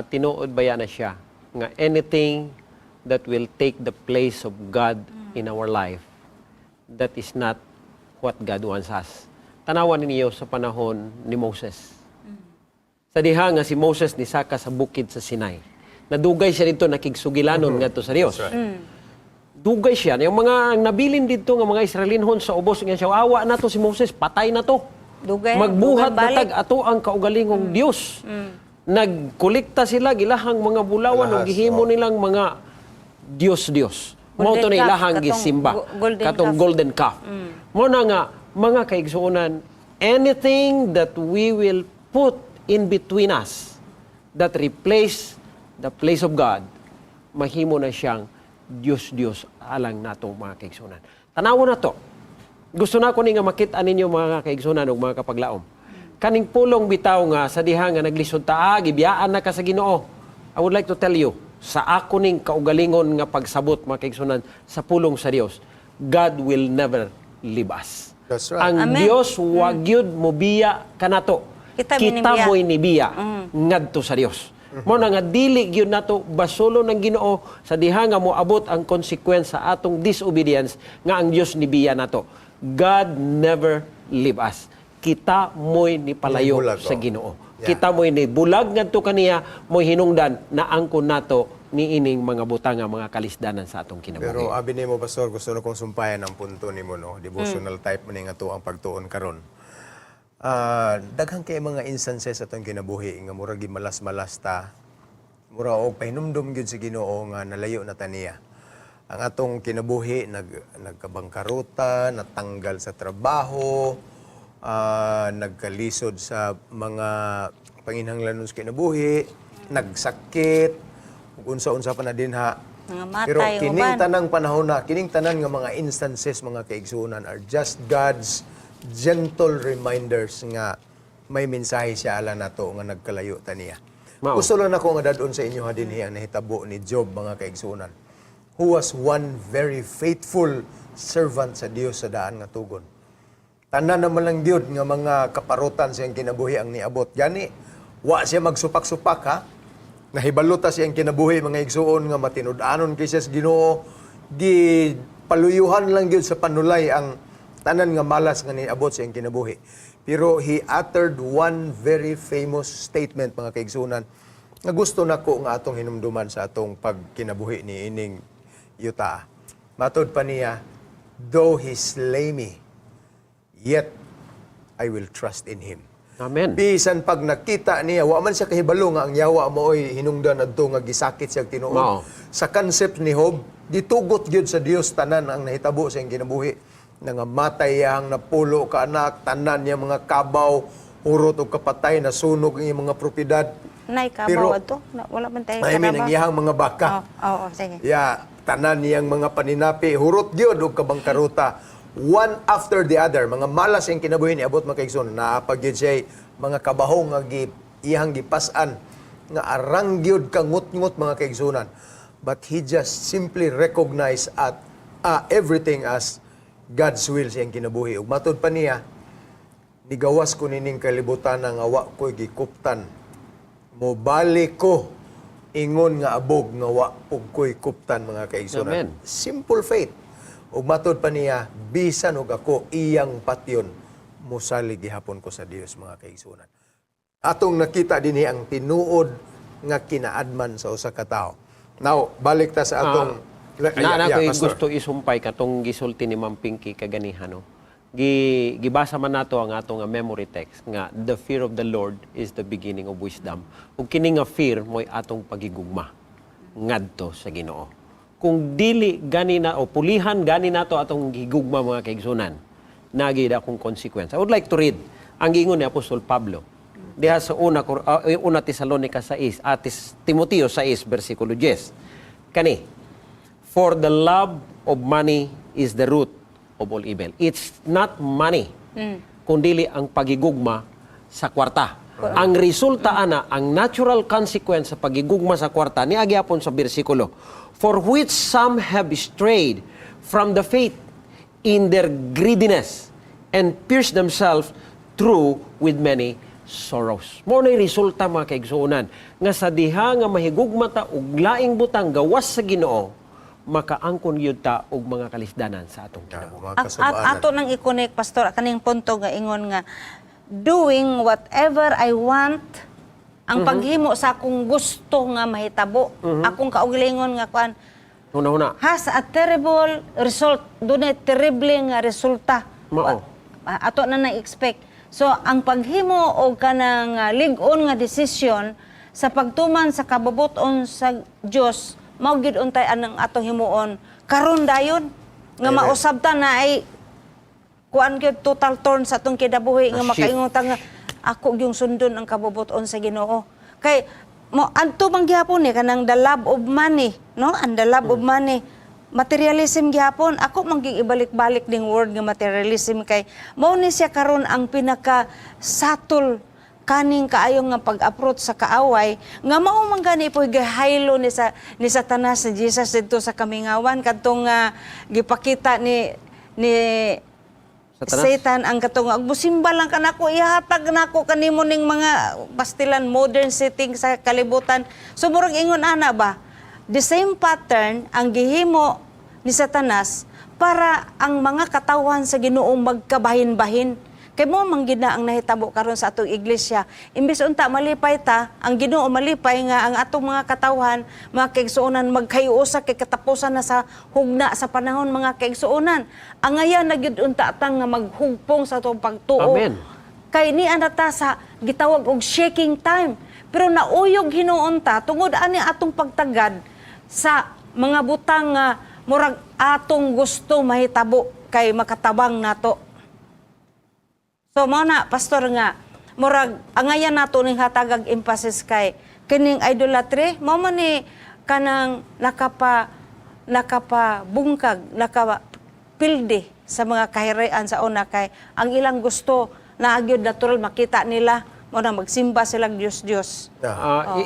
tinuod baya na siya nga anything that will take the place of God in our life, that is not what God wants us. Tanawan ninyo sa panahon ni Moses. Sa diha nga si Moses nisaka sa bukid sa Sinai. Nadugay siya dito nakigsugilanon ngadto sa Dios. Dugay siya. Yung mga ang nabilin dito nga mga Israelinhon sa ubos nga siya, "Awa na to si Moses, patay na to." Dugay, Magbuhat dugay na balik. tag ato ang kaugalingong Dios. Nagkolekta sila gilahang mga bulawan ug Alahas, gihimo oh. nilang mga Dios-Dios. Mao to Golden na calf, ilahang katong gisimba. Golden katong calf. Golden calf. Mao na nga, mga kaigsuonan, anything that we will put in between us that replace the place of God, mahimo na siyang Dios-Dios alang nato, mga kaigsuonan. Tanawo na to. Gusto na ko ni nga makita ninyo, mga kaigsuonan ug mga kapaglaom. Kaning pulong bitaw nga sa diha nga naglisod ta, "Ah, gibiyaan na ka sa Ginoo." I would like to tell you, sa ako ning kaugalingon nga pagsabot, mga kaigsuonan, sa pulong sa Dios, God will never leave us. That's right. Ang Amen. Dios wa gyud mobiya kanato. Kita Kita minimbiya. mo'y nibiya ngadto sa Dios. Mo na nga dili gyud nato basolo ng Ginoo sa diha nga moabot ang consequence sa atong disobedience nga ang Dios nibiya nato. God never leave us. Kita mo'y nipalayo Nibulag, sa oh. Ginoo. Yeah. Kita mo'y nibulag ngadto kaniya, mo'y hinungdan na angkon nato niining mga butang nga mga kalisdanan sa atong kinabuhi. Pero abi nimo, Pastor, gusto na kong sumpayan ang punto nimo, no. Devotional type mo ni nga tuang pagtuon karon. Daghan kay mga instances atong kinabuhi nga murag gimalas-malas ta. Mura og pahinumdom gyud sa Ginoo nga nalayo na ta niya. Ang atong kinabuhi nagkabangkaruta, natanggal sa trabaho, nagkalisod sa mga panginhanglanon sa kinabuhi, nagsakit, ug unsa-unsa pa na dinha. Nangamatay, Pero kining uban. tanang panahon na, kining tanan nga mga instances, mga kaigsuonan, are just God's gentle reminders nga may mensahe siya ala nato nga nagkalayo ta niya. Mao. Gusto lang nako nga dadon sa inyo ha dinhi ang nahitabo ni Job, mga kaigsuonan, who was one very faithful servant sa Dios sa daan nga tugon. Tanan naman lang gyud nga mga kaparutan siyang kinabuhi ang niabot. Gani, wa siya magsupak-supak ha. Nahibalo ta siyang kinabuhi, mga igsuon, nga matinud-anon kay siya sa Ginoo. Gi paluyuhan lang gyud sa panulay ang tanan nga malas nga niabot siyang kinabuhi. Pero he uttered one very famous statement, mga kaigsuonan, nga gusto nako nga atong hinumduman sa atong pagkinabuhi ni ining yuta. Matod pa niya, "Though he slay me, yet I will trust in him." Amen. Bisan pag nakita niya, wa man siya kahibalo nga ang yawa mooy hinungdan adto nga gisakit siya tinuod. Mao. Sa concept ni Job, gitugot gyud sa Dios tanan ang nahitabo sa iyang kinabuhi. Nangamatay iyang napulo ka anak, tanan niya mga kabaw, hurot og kapatay, nasunog ang iyang mga propiedad. Nay, kabaw Pero- adto. Wala man tayo I mean, ang karabaw. iyang mga baka. Oo, oh, sige. Ya, tanan niyang mga paninapi, hurot gyud og kabangkaruta. One after the other, mga malas ang kinabuhi ni abot, mga kaigsoon. Naa pa gyud siya mga kabahong nga iyang gipas-an nga arang gyud kangut-ngut, mga kaigsunan. But he just simply recognized at everything as God's will sa iyang kinabuhi. Ug matud pa niya, "Nigawas ko nining kalibutan nga wa ko'y gikuptan. Mobalik ko ingon nga abog nga wa pug ko'y kuptan," mga kaigsunan. Amen. Simple faith. Ug matod pa niya, "Bisan og ako iyang patyon, mosalig gihapon ko sa Dios," mga kaigsunan. Atong nakita dinhi ang tinuod nga kinaadman sa usa ka tawo. Now, balik ta sa atong Na na Yeah, ko'y Pastor. gusto isumpay katong gisulti ni Ma'am Pinky kaganiha, no. Gibasa man nato ang atong nga memory text nga the fear of the Lord is the beginning of wisdom. Ug kini nga fear mo'y atong pagigugma ngadto sa Ginoo. Kung dili gani na o pulihan gani nato atong gigugma, mga kaigsunan, nagi akong consequence. I would like to read ang giingon ni Apostol Pablo diha sa una Tesalonica 6, atis Timoteo 6 bersikulo 10. Kani, "For the love of money is the root of all evil." It's not money, kundili ang pagigugma sa kwarta. Ang resulta ana, ang natural consequence sa pagigugma sa kwarta, niagi apon sa bersikulo, "For which some have strayed from the faith in their greediness and pierced themselves through with many sorrows." Mao na'y resulta, mga kaigsuonan, nga sa diha nga mahigugma ta og laing butang gawas sa Ginoo, makaangkon gyud ta og mga kalisdanan sa atong kinabuhi. Mga Ang at kasubaanan. ato nang i-connect, Pastor, kaning punto nga ingon nga doing whatever I want, ang paghimo sa akong gusto nga mahitabo, akong kaugalingon nga kuan Huna-huna. has a terrible result. Dunay terrible nga resulta. Mao. Ato na na-expect. So, ang paghimo og kanang lig-on nga desisyon sa pagtuman sa kabubuton sa Dios, mao gyud untay anang atong himuon karon dayon nga Amen. mausab ta na ay kuan gyud, total turn sa atong kinabuhi nga A shift. makaingon ta nga ako gyung sundon ang kabubuton sa Ginoo. Kay mo adto man gihapon ni kanang the love of money, no? Ang the love of money, materialism gihapon. Ako man gyud ibalik-balik ning word nga materialism kay mao ni siya karon ang pinaka satol kaning kaayo nga pag-approach sa kaaway nga mao man gani po gihaylo ni Satanas ni Jesus didto sa kamingawan kadtong gipakita ni ni Satanas? Satan ang katong musimba lang kanako, ihatag nako kanimo ning mga pastilan modern setting sa kalibutan. So murag ingon ana ba, the same pattern ang gihimo ni Satanas para ang mga katawhan sa Ginoo magkabahin-bahin. Kay mao man gid na ang nahitabo karon sa atong iglesia. Imbes unta malipay ta, ang Ginoo malipay nga ang atong mga katawhan, mga kaigsuonan, magkayusa kay katapusan na sa hugna sa panahon, mga kaigsuonan. Angayan na gyud unta ta nga maghugpong sa atong pagtuo. Amen. Kay ni ana ta sa gitawag og shaking time. Pero nauyog hinuon ta tungod ani atong pagtagad sa mga butang nga murag atong gusto mahitabo kay makatabang nato. So mao na, pastor, nga murag angayan nato ning hatagag emphasis kay kining idolatry mao man ni kanang nakapa bungkag, nakapa pildi sa mga kahirayan sa una, kay ang ilang gusto na gyud natural makita nila mo na magsimba sila Dios Dios.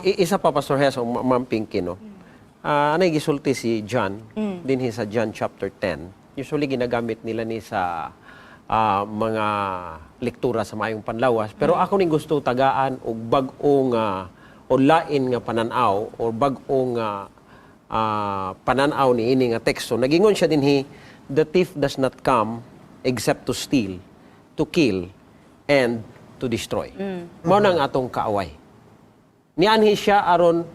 Isa pa, Pastor Hes, o Ma'am Pinky, no? Anay gisulti si John, dinhi sa John chapter 10. Usually ginagamit nila ni sa mga lektura sa maayong panlawas. Pero ako ning gusto tagaan og bag-ong o lain nga pananaw or bag-ong pananaw ni ini nga teksto. Nagingon siya dinhi, "The thief does not come except to steal, to kill, and to destroy." Mao nang atong kaaway. Nianhi siya aron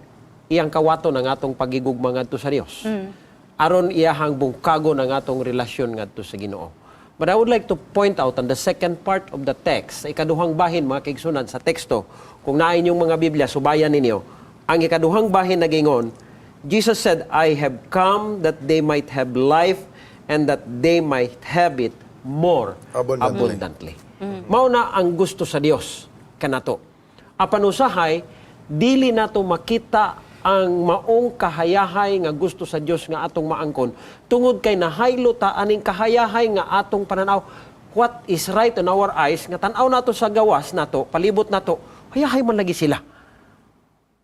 iyang kawaton ang atong pagigugma ngadto sa Dios. Aron iyahang bungkago ang atong relasyon ngadto sa Ginoo. But I would like to point out on the second part of the text, sa ikaduhang bahin, mga kaigsunan, sa teksto, kung naa inyong mga Biblia, subayan ninyo. Ang ikaduhang bahin nagingon, Jesus said, "I have come that they might have life and that they might have it more abundantly." Abundantly. Mao na ang gusto sa Dios kanato. Apan usahay dili nato makita ang maong kahayahay nga gusto sa Dios nga atong maangkon tungod kay nahaylo ta aning kahayahay nga atong pananaw, what is right in our eyes, nga tan-aw nato sa gawas nato, palibot nato, hayahay man lagi sila.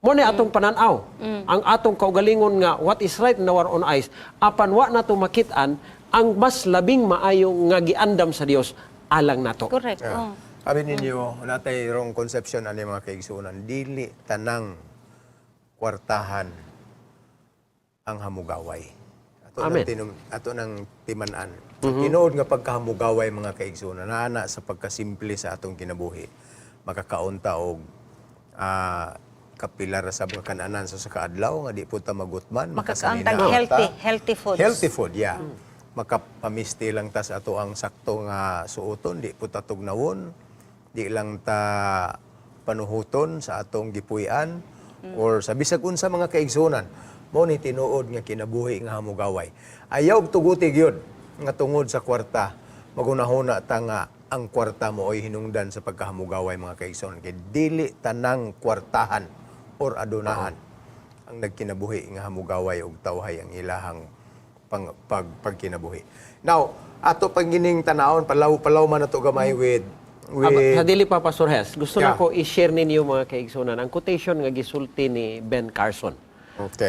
Mao ni atong pananaw. Ang atong kaugalingon nga what is right in our own eyes, apan wa nato makit-an ang mas labing maayo nga giandam sa Dios alang nato. Correct. Yeah. Oh. Sabi ninyo, natay wrong conception ani, mga kaigsuonan, dili tanang kwartahan ang hamugaway. Ato Amen. nang ato nang timan-an. Tinuod nga pagkahamugaway, mga kaigsuonan, naa sa pagkasimple sa atong kinabuhi. Makakaunta og kapila ra sa mga kananan sa kaadlaw nga di po ta magutman, Makakauntag makasanina healthy, ta. Healthy foods. Healthy food, yeah. Makapamisti lang ta sa ato ang sakto nga suoton, di po ta tugnawon, di lang ta panuhuton sa atong gipuy-an or sa bisag unsa, mga kaigsunan. Mao ni tinuod nga kinabuhi nga hamugaway. Ayaw og tuguti gyud nga tungod sa kwarta magunahuna ta nga ang kwarta mo ay hinungdan sa pagkahamugaway, mga kaigsunan. Kay dili tanang kwartahan or adunahan ang nagkinabuhi nga hamugaway og tawhay ang ilahang pagkinabuhi. Now, ato panggining tanawon, palaw palaw man ato gamay with Aba, sa dili pa, Pastor Hes, gusto na ko i-share ninyo, mga kaigsunan, ang quotation nga gisulti ni Ben Carson.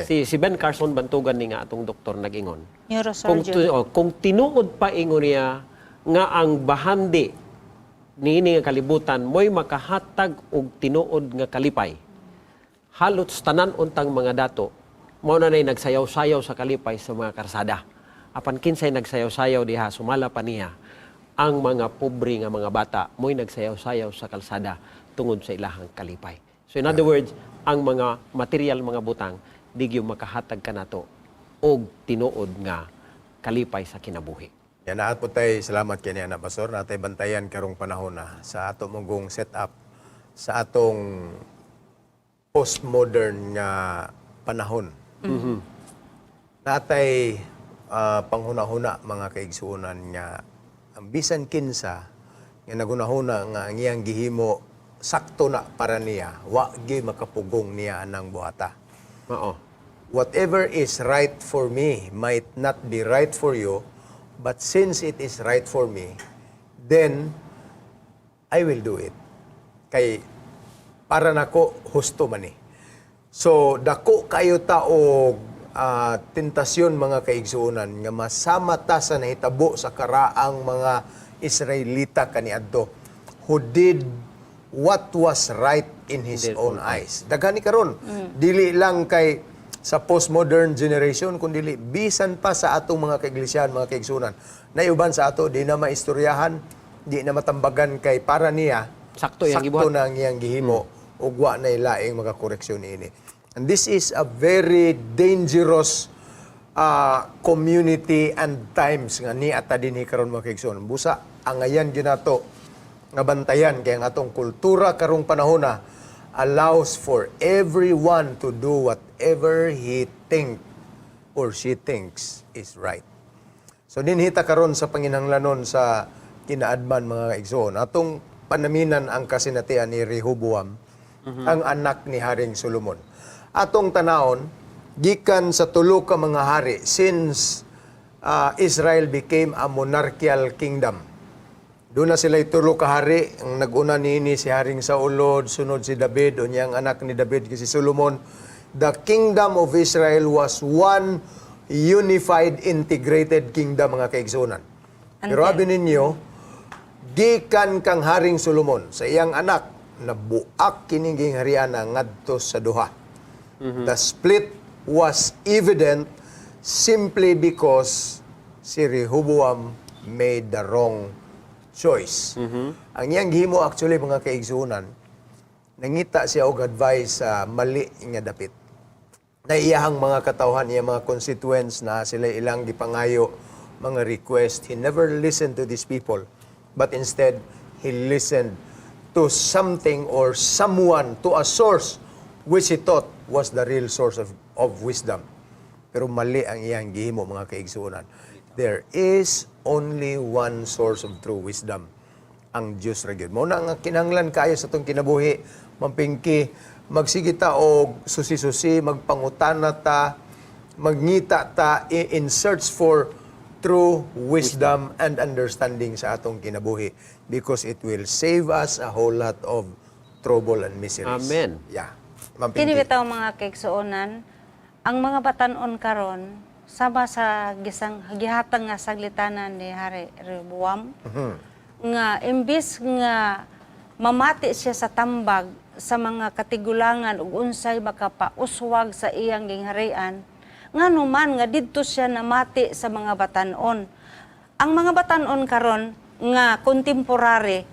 Si Ben Carson, bantugan ni nga atong doktor, nag-ingon. Neurosurgeon. Kung tinuod pa, ingon niya, nga ang bahandi niini nga kalibutan mo'y makahatag og tinuod nga kalipay, halos tanan untang mga dato mao na nay nagsayaw-sayaw sa kalipay sa mga karsada. Apan kinsay nagsayaw-sayaw diha? Sumala pa niya, ang mga pobre nga mga bata mo'y nagsayaw-sayaw sa kalsada tungod sa ilahang kalipay. So in other words, ang mga material mga butang di gyud makahatag kanato og tinuod nga kalipay sa kinabuhi. Yan na po tay, salamat kay niya na, Pastor, natay bantayan karong panahon na sa ato mong set up sa atong postmodern nga panahon. Natay panghuna-huna, mga kaigsuonan, nga ang bisan kinsa nga nagunahuna nga ang iyang gihimo sakto na para niya, wa gyud makapugong niya anang buhata. Mao. Whatever is right for me might not be right for you, but since it is right for me, then I will do it. Kay para nako husto man ni. So dako kayo ta og tentasyon, mga kaigsuonan, nga masama ta sa nahitabo sa karaang mga Israelita kaniadto who did what was right in his own eyes. Daghan ni karon. Dili lang kay sa postmodern generation kundi bisan pa sa atong mga kaiglesiyahan, mga kaigsuonan. Naiuban sa ato di na maistoryahan. Di na matambagan kay para niya sakto iyang sakto gibuhat. Na ang iyang gihimo ug wa na laing makakoreksyon niini. And this is a very dangerous community and times nga ni ata dinhi karon, mga kaigsoon. Busa angayan gyud nato nga bantayan kay ang atong kultura karong panahona allows for everyone to do whatever he think or she thinks is right. So dinhi ta karon sa panginahanglanon sa kinaadman, mga kaigsoon. Atong panaminan ang kasinatian ni Rehoboam, ang anak ni Haring Solomon. Atong tanawon gikan sa tulo ka mga hari since Israel became a monarchical kingdom. Doon na sila tulo ka hari. Ang nag-una niini si Haring Saulod, sunod si David, unya ang anak ni David si Solomon. The kingdom of Israel was one unified, integrated kingdom, mga kaigsunan. Pero abi ninyo, gikan kang Haring Solomon sa iyang anak, nabuak kining gingharian ngadto sa duha. The split was evident simply because si Rehoboam made the wrong choice. Ang iyang gihimo actually, mga kaigsunan, nangita siya og advice sa mali nga dapit. Na iyahang mga katawhan, iyang mga constituents na sila ilang gipangayo mga request. He never listened to these people, but instead, he listened to something or someone, to a source which he thought was the real source of wisdom. Pero mali ang iyang gihimo, mga kaigsuonan. There is only one source of true wisdom, ang Diyos ra gyud. Mao na nga kinahanglan kaayo sa atong kinabuhi, mampingki, magsige ta og susi-susi, magpangutana ta, magngita ta in search for true wisdom and understanding sa atong kinabuhi because it will save us a whole lot of trouble and miseries. Amen. Yeah. Ma'am Kini Pinky. bitaw, mga kaigsuonan, ang mga batanon karon sama sa gisang gihatag nga saglitanan ni Hari Rehoboam nga imbis nga mamati siya sa tambag sa mga katigulangan ug unsay makapauswag sa iyang gingharian, ngano man nga didto siya namati sa mga batanon. Ang mga batanon karon nga contemporary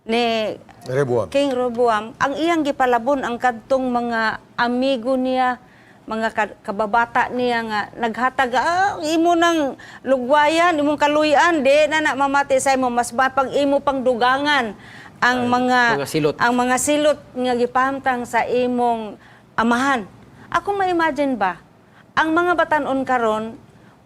ni Rehoboam. King Rehoboam, ang iyang gipalabon ang kadtong mga amigo niya, mga kababata niya nga naghatag, "Imo nang lugwayan, imong kaluyan, di na na mamati sa imo, mas ba pag imo pang dugangan ang mga mga silot. Ang mga silot nga gipahamtang sa imong amahan." Ako ma-imagine ba, ang mga batanon karon,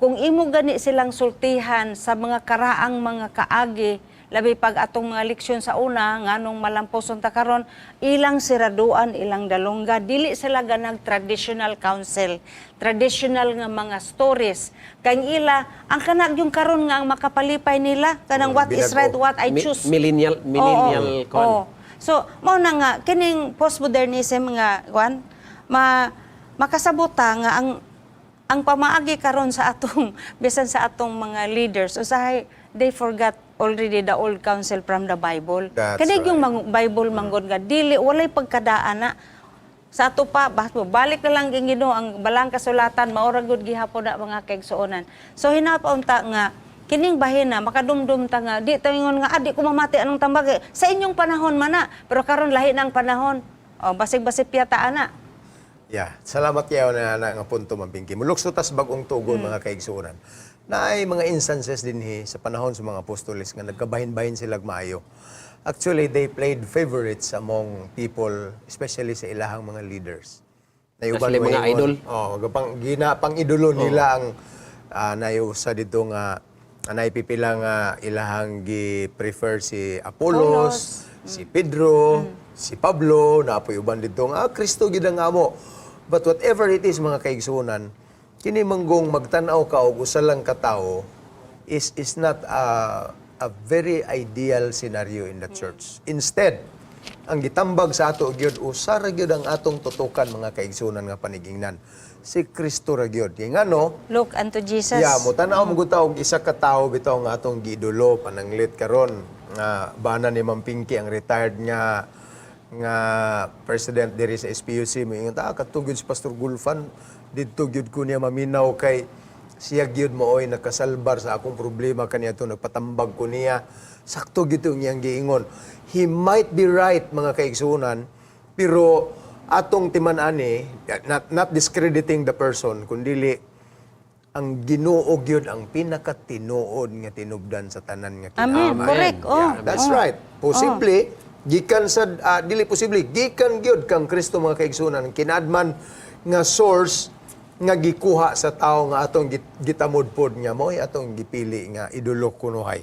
kung imo gani silang sultihan sa mga karaang mga kaagi, labi pag atong mga leksyon sa una, nganong malamposon ta karon, ilang siraduan, ilang dalongga, dili sila ganag traditional counsel, traditional nga mga stories. Kay ang ila, ang kanag yung karon nga ang makapalipay nila, kanang what is binago. right, what I choose. Millennial Oo, kon. oo. So, mao na nga kining postmodernism nga kwan, ma makasabota nga ang pamaagi karon sa atong bisan sa atong mga leaders, usahay they forgot already the old counsel from the Bible. That's Kani right. yung Bible manggod nga dili walay pagkadaan na sa ato pa balik na lang ging Ginoo ang balang kasulatan, maura gud gihapon na, mga kaigsuonan. So hinapa unta nga kining bahina makadumdum ta nga di ta ingon nga, "Ah, di ko mamati anong tambag eh." Sa inyong panahon man na, pero karon lahi na ang panahon. O basig-basig piyata ana. Yeah, salamat kayo na nga punto, Ma'am Pinky. Mulukso tas bagong tugon, mga kaigsuonan. Naay mga instances dinhi sa panahon sa mga apostoles nga nagkabahin-bahin sila maayo. Actually, they played favorites among people, especially sa ilahang mga leaders. Na sila mga idol. Oh, pang gina pang idolo nila ang nayo sa dito nga naay pipila nga ilahang gi-prefer si Apollos, si Pedro, si Pablo, naapoy uban dito nga Kristo gid ang amo. But whatever it is, mga kaigsuonan, kini manggong magtan-aw ka og usa lang ka tawo is not a very ideal scenario in the church. Instead, ang gitambag sa ato gyud, usa ra gyud ang atong tutukan, mga kaigsuonan, nga panigingnan. Si Kristo ra gyud. Kay ngano, Look unto Jesus. Yeah, mo tan-aw mo gud ta og isa ka tawo bitaw nga atong giidolo pananglit karon nga bana ni Ma'am Pinky, ang retired nga nga president diri sa SPUC, mo ingon ta, "Kadto gyud si Pastor Gulfan, didto gyud ko niya maminaw kay Siya gyud maoy nakasalbar sa akong problema kaniadto, nagpatambag ko niya. Sakto gyud ang iyang giingon. He might be right, mga kaigsuonan, pero atong timan-ani, not discrediting the person, kundili ang Ginoo gyud ang pinakatinuod nga tinubdan sa tanan nga Amen. kinahanglan. Correct. Oh. Yeah, that's right. Posible gikan sa dili posible, gikan gyud kang Kristo, mga kaigsuonan, kinadman nga source nga gikuha sa tao nga atong gitamudpod nga mo'y atong gipili nga idolo kunuhay.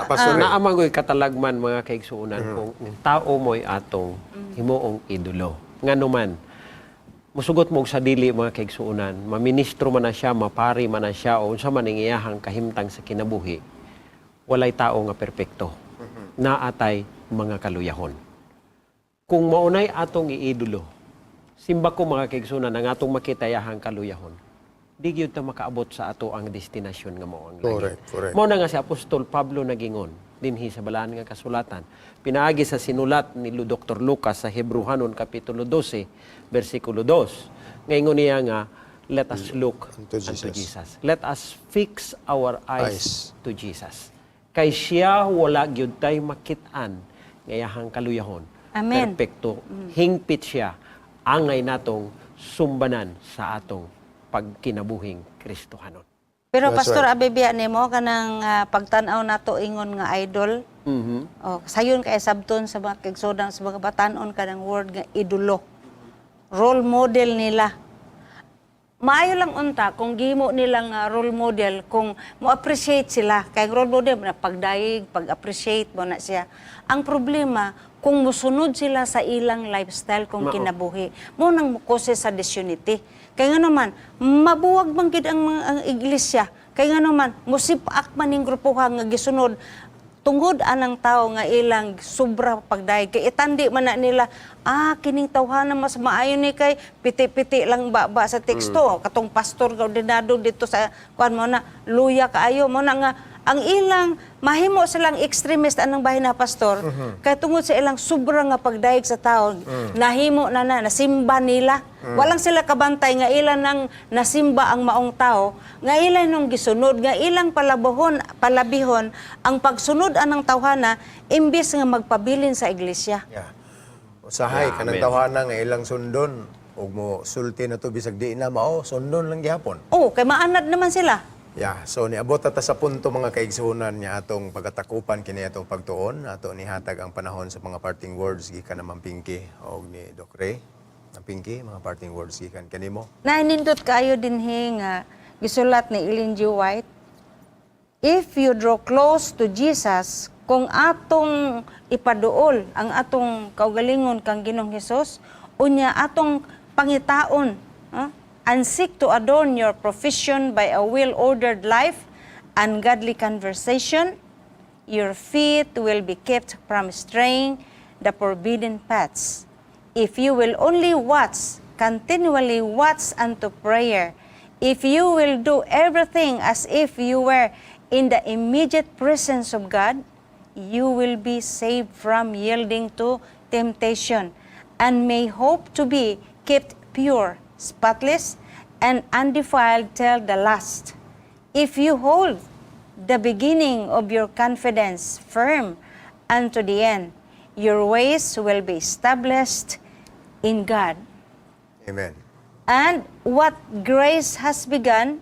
Pastor Ray. Naa man goy katalagman, mga kaigsuonan, kung ang tao mo'y atong himuong idolo. Ngano man, musugot mo og sa dili, mga kaigsuonan, maministro man na siya, mapari man na siya, o unsa man ang iyahang kahimtang sa kinabuhi, walay tao nga perpekto. Naatay mga kaluyahon. Kung maunay atong iidolo, simba ko, mga kaigsuonan, ang atong makita iyahang kaluyahon, di gyud ta makaabot sa ato ang destinasyon nga mao ang langit. Correct, correct. Mao na nga si Apostol Pablo nagingon dinhi sa balaan nga kasulatan, pinaagi sa sinulat ni Dr. Lucas sa Hebrehanon kapitulo 12 bersikulo 2. Ngaingon niya nga, let us look unto unto Jesus. Jesus. Let us fix our eyes Eyes. to Jesus. Kay siya wala gyud tay makit-an nga iyahang kaluyahon. Amen. Perpekto, hingpit siya angay natong sumbanan sa atong pagkinabuhing Kristohanon. Pero That's Pastor right. Abebiya nimo kanang pagtan-aw nato ingon nga idol. Oh, sayon kay sabton sa mga kaigsuonan, sa mga batanon, kanang word nga idolo. Role model nila. Maayo lang unta kung gihimo nilang role model kung mo appreciate sila, kay ang role model na pagdayeg, pag-appreciate mo na siya. Ang problema kung musunod sila sa ilang lifestyle kung Mao. kinabuhi, mo nang mukose sa disunity. Kay nga naman mabuwag man gid ang mga ang iglesia. Kay nga naman musipak man ning grupoha nga gisunod tungod anang tao nga ilang sobra pagdayeg, kay itandi man na nila, kining tawhana mas maayo ni kay piti-piti lang ba sa teksto, katong pastor nga ordinado dito sa kuan mo na luya kaayo mo na nga ang ilang mahimo silang extremist anang bahin na, Pastor, kay tungod sa ilang sobra nga pagdayeg sa tao, nahimo na na nasimba nila. Walang sila kabantay nga ilan nang nasimba ang maong tao, nga ilan nung gisunod, nga ilang palabahon, palabihon ang pagsunod anang tawhana imbis nga magpabilin sa iglesia. Yeah. Usahay Yeah, kanang amen. tawhana nga ilang sundon ug mo sulti na to bisag di na mao, sundon lang gihapon. Oh, kay maanad naman sila. Yeah, so niabot ta sa punto, mga kaigsuonan, niya atong pagatakupan kini atong pagtuon, ato nihatag ang panahon sa mga parting words gikan na Ma'am Pinky og ni Doc Ray. Ma'am Pinky, mga parting words gikan kanimo. Nainindot kaayo dinhi nga gisulat ni Ellen G. White. If you draw close to Jesus, kung atong ipaduol ang atong kaugalingon kang Ginoong Hesus, unya atong pangitaon, and seek to adorn your profession by a well-ordered life and godly conversation, your feet will be kept from straying the forbidden paths. If you will only watch, continually watch unto prayer, if you will do everything as if you were in the immediate presence of God, you will be saved from yielding to temptation and may hope to be kept pure, spotless, and undefiled till the last. If you hold the beginning of your confidence firm unto the end, your ways will be established in God. Amen. And what grace has begun,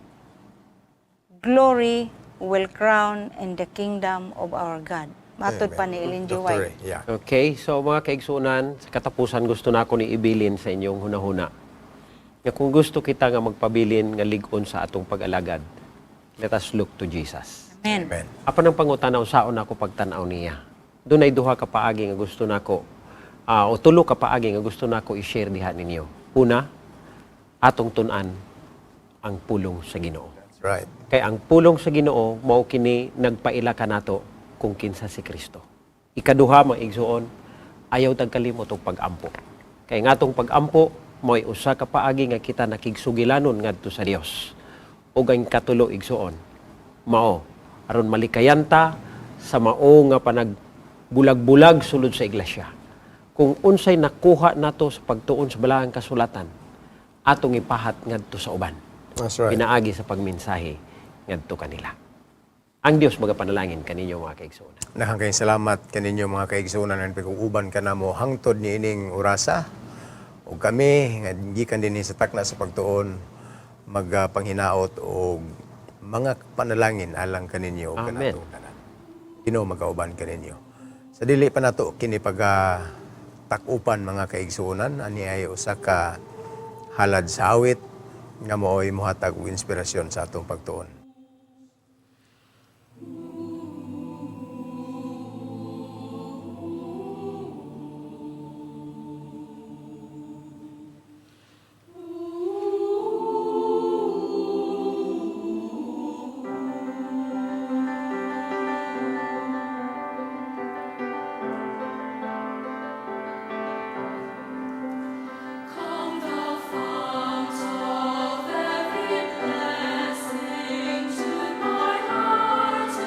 glory will crown in the kingdom of our God. Matod pa ni Ellen G. Dr. White. Ray, yeah. Okay, so mga kaigsuonan, sa katapusan gusto na ako ni ibilin sa inyong hunahuna nga kung gusto kita nga magpabilin nga lig-on sa atong pag-alagad, let us look to Jesus. Amen. Amen. Apan ang pangutana, unsaon nako pagtan-aw niya? Dunay duha ka paagi nga gusto nako o tulo ka paagi nga gusto nako i-share diha ninyo. Una, atong tun-an ang pulong sa Ginoo. That's right. Kay ang pulong sa Ginoo mao kini nagpaila kanato kung kinsa si Kristo. Ikaduha, mga igsuon, ayaw tag kalimot og pag-ampo. Kay ngatong pag-ampo mo'y usa ka paagi nga kita nakigsugilanon ngadto sa Dios. Ug ang katulo, igsuon, mao aron malikayan ta sa mao nga panagbulag-bulag sulod sa iglesia. Kung unsay nakuha nato sa pagtuon sa balaang kasulatan, atong ipahat ngadto sa uban That's right. pinaagi sa pagmensahe. ngadto kanila. Ang Dios magapanalangin kaninyo, mga kaigsuonan. Daghang kayong salamat kaninyo, mga kaigsuonan, ang pag-uban kanamo hangtod niining orasa. Ug kami nga gikan dinhi sa Takna sa Pagtuon magpanghinaot og mga panalangin alang kaninyo ug Amen. kanatong tanan. Ginoo magauban kaninyo. Sa dili pa nato kini pag tak-upan, mga kaigsuonan, ani ay usa ka halad sa awit nga mao'y mohatag og inspirasyon sa atong pagtuon. Come, thou fount of every blessing, tune my heart to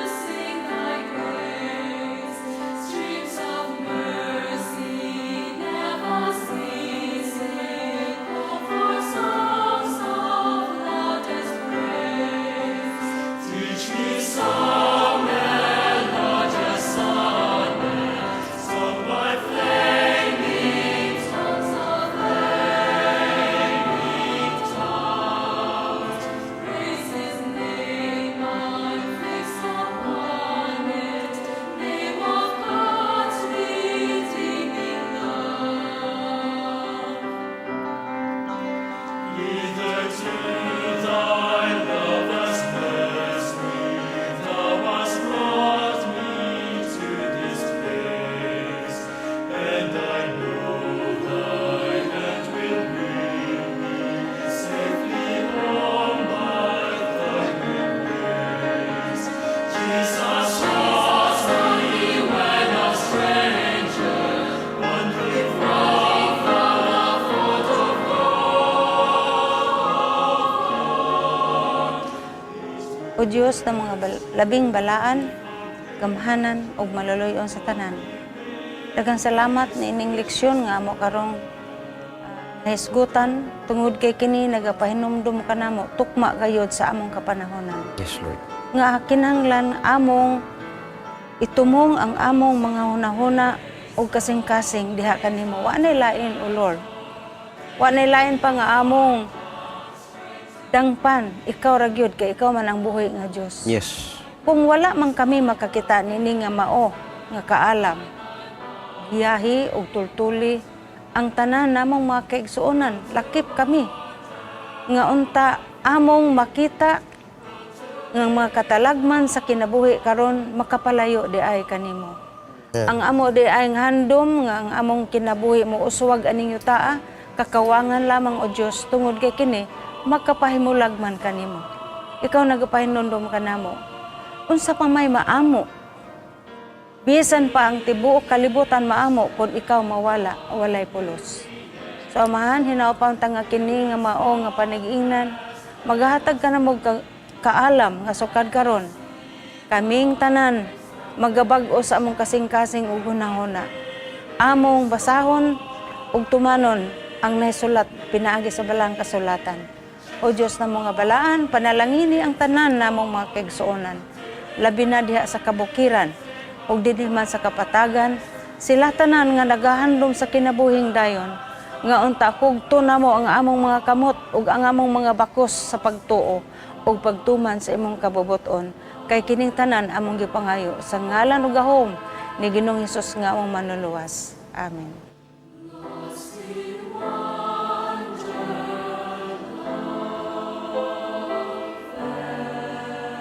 sing thy grace. Streams of mercy never ceasing, pour forth songs of loudest praise. Teach me some melodious sonnet, sung by flaming tongues of flaming tongues. Praise His name, I'm fixed upon it, name of God's redeeming love. Hitherto thy love has blessed me, thou hast brought me to this place, and I know thy hand will bring me safely home by thy good grace. Jesus sought me when a stranger, wandering from the fold of O Dios ng mga labing balaan, gamhanan ug maluluyon sa tanan. Daghang salamat niining leksyon nga amo karong nahisgutan tungod kay kini nagapahinumdum kanamo tukma gayod sa among kapanahonan. Yes, Lord. Nga kinahanglan among itumong ang among mga hunahuna ug kasing-kasing diha kanimo. Wa nay lain, O Lord. Wa nay lain pa nga among dangpan, ikaw ra gyud kay ikaw man ang buhi nga Dios. Kung wala man kami makakita nini nga mao nga kaalam, biyahi og tultuli ang tanan namong mga kaigsuonan, lakip kami nga unta among makita nga mga katalagman sa kinabuhi karon makapalayo di ay kanimo. Ang amo di ay nga handom nga ang among kinabuhi mo uswag aning yutaa, kakawangan lamang, o Dios, tungod kay kini makapahimulag man kanimo. Ikaw nagapahinumdom kanamo. Unsa pa may maamo? Bisan pa ang tibuok kalibutan maamo, kung ikaw mawala, walay pulos. So Amahan, hinaupaw ta nga kini nga mao nga panag-ingnan, maghatag ka na mo kaalam nga sukad karon kaming tanan magabag-o sa among kasing-kasing ug hunahuna. Among basahon ug tumanon ang naisulat pinaagi sa balang kasulatan. O Dios na mga balaan, panalangini ang tanan namong mga kaigsuonan. Labi na diha sa kabukiran ug dinhi man sa kapatagan, sila tanan nga nagahandom sa kinabuhing dayon, nga unta hugto namo ang among mga kamot ug ang among mga bakos sa pagtuo ug pagtuman sa imong kabubuton. Kay kining tanan among gipangayo sa ngalan ug gahom ni Ginoong Hesus nga among manluluwas. Amen. Lost in wonder, love, and praise. Come,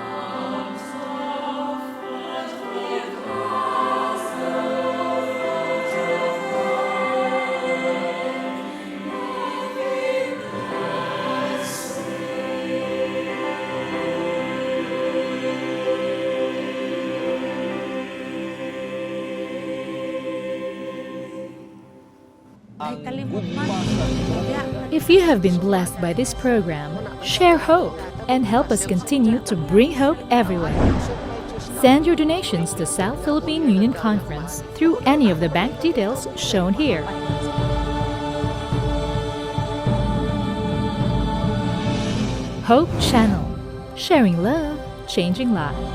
thou fount of earthly counsel, fount of living blessing. Ay, kalimot man. If you have been blessed by this program, share hope and help us continue to bring hope everywhere. Send your donations to South Philippine Union Conference through any of the bank details shown here. Hope Channel, sharing love, changing lives.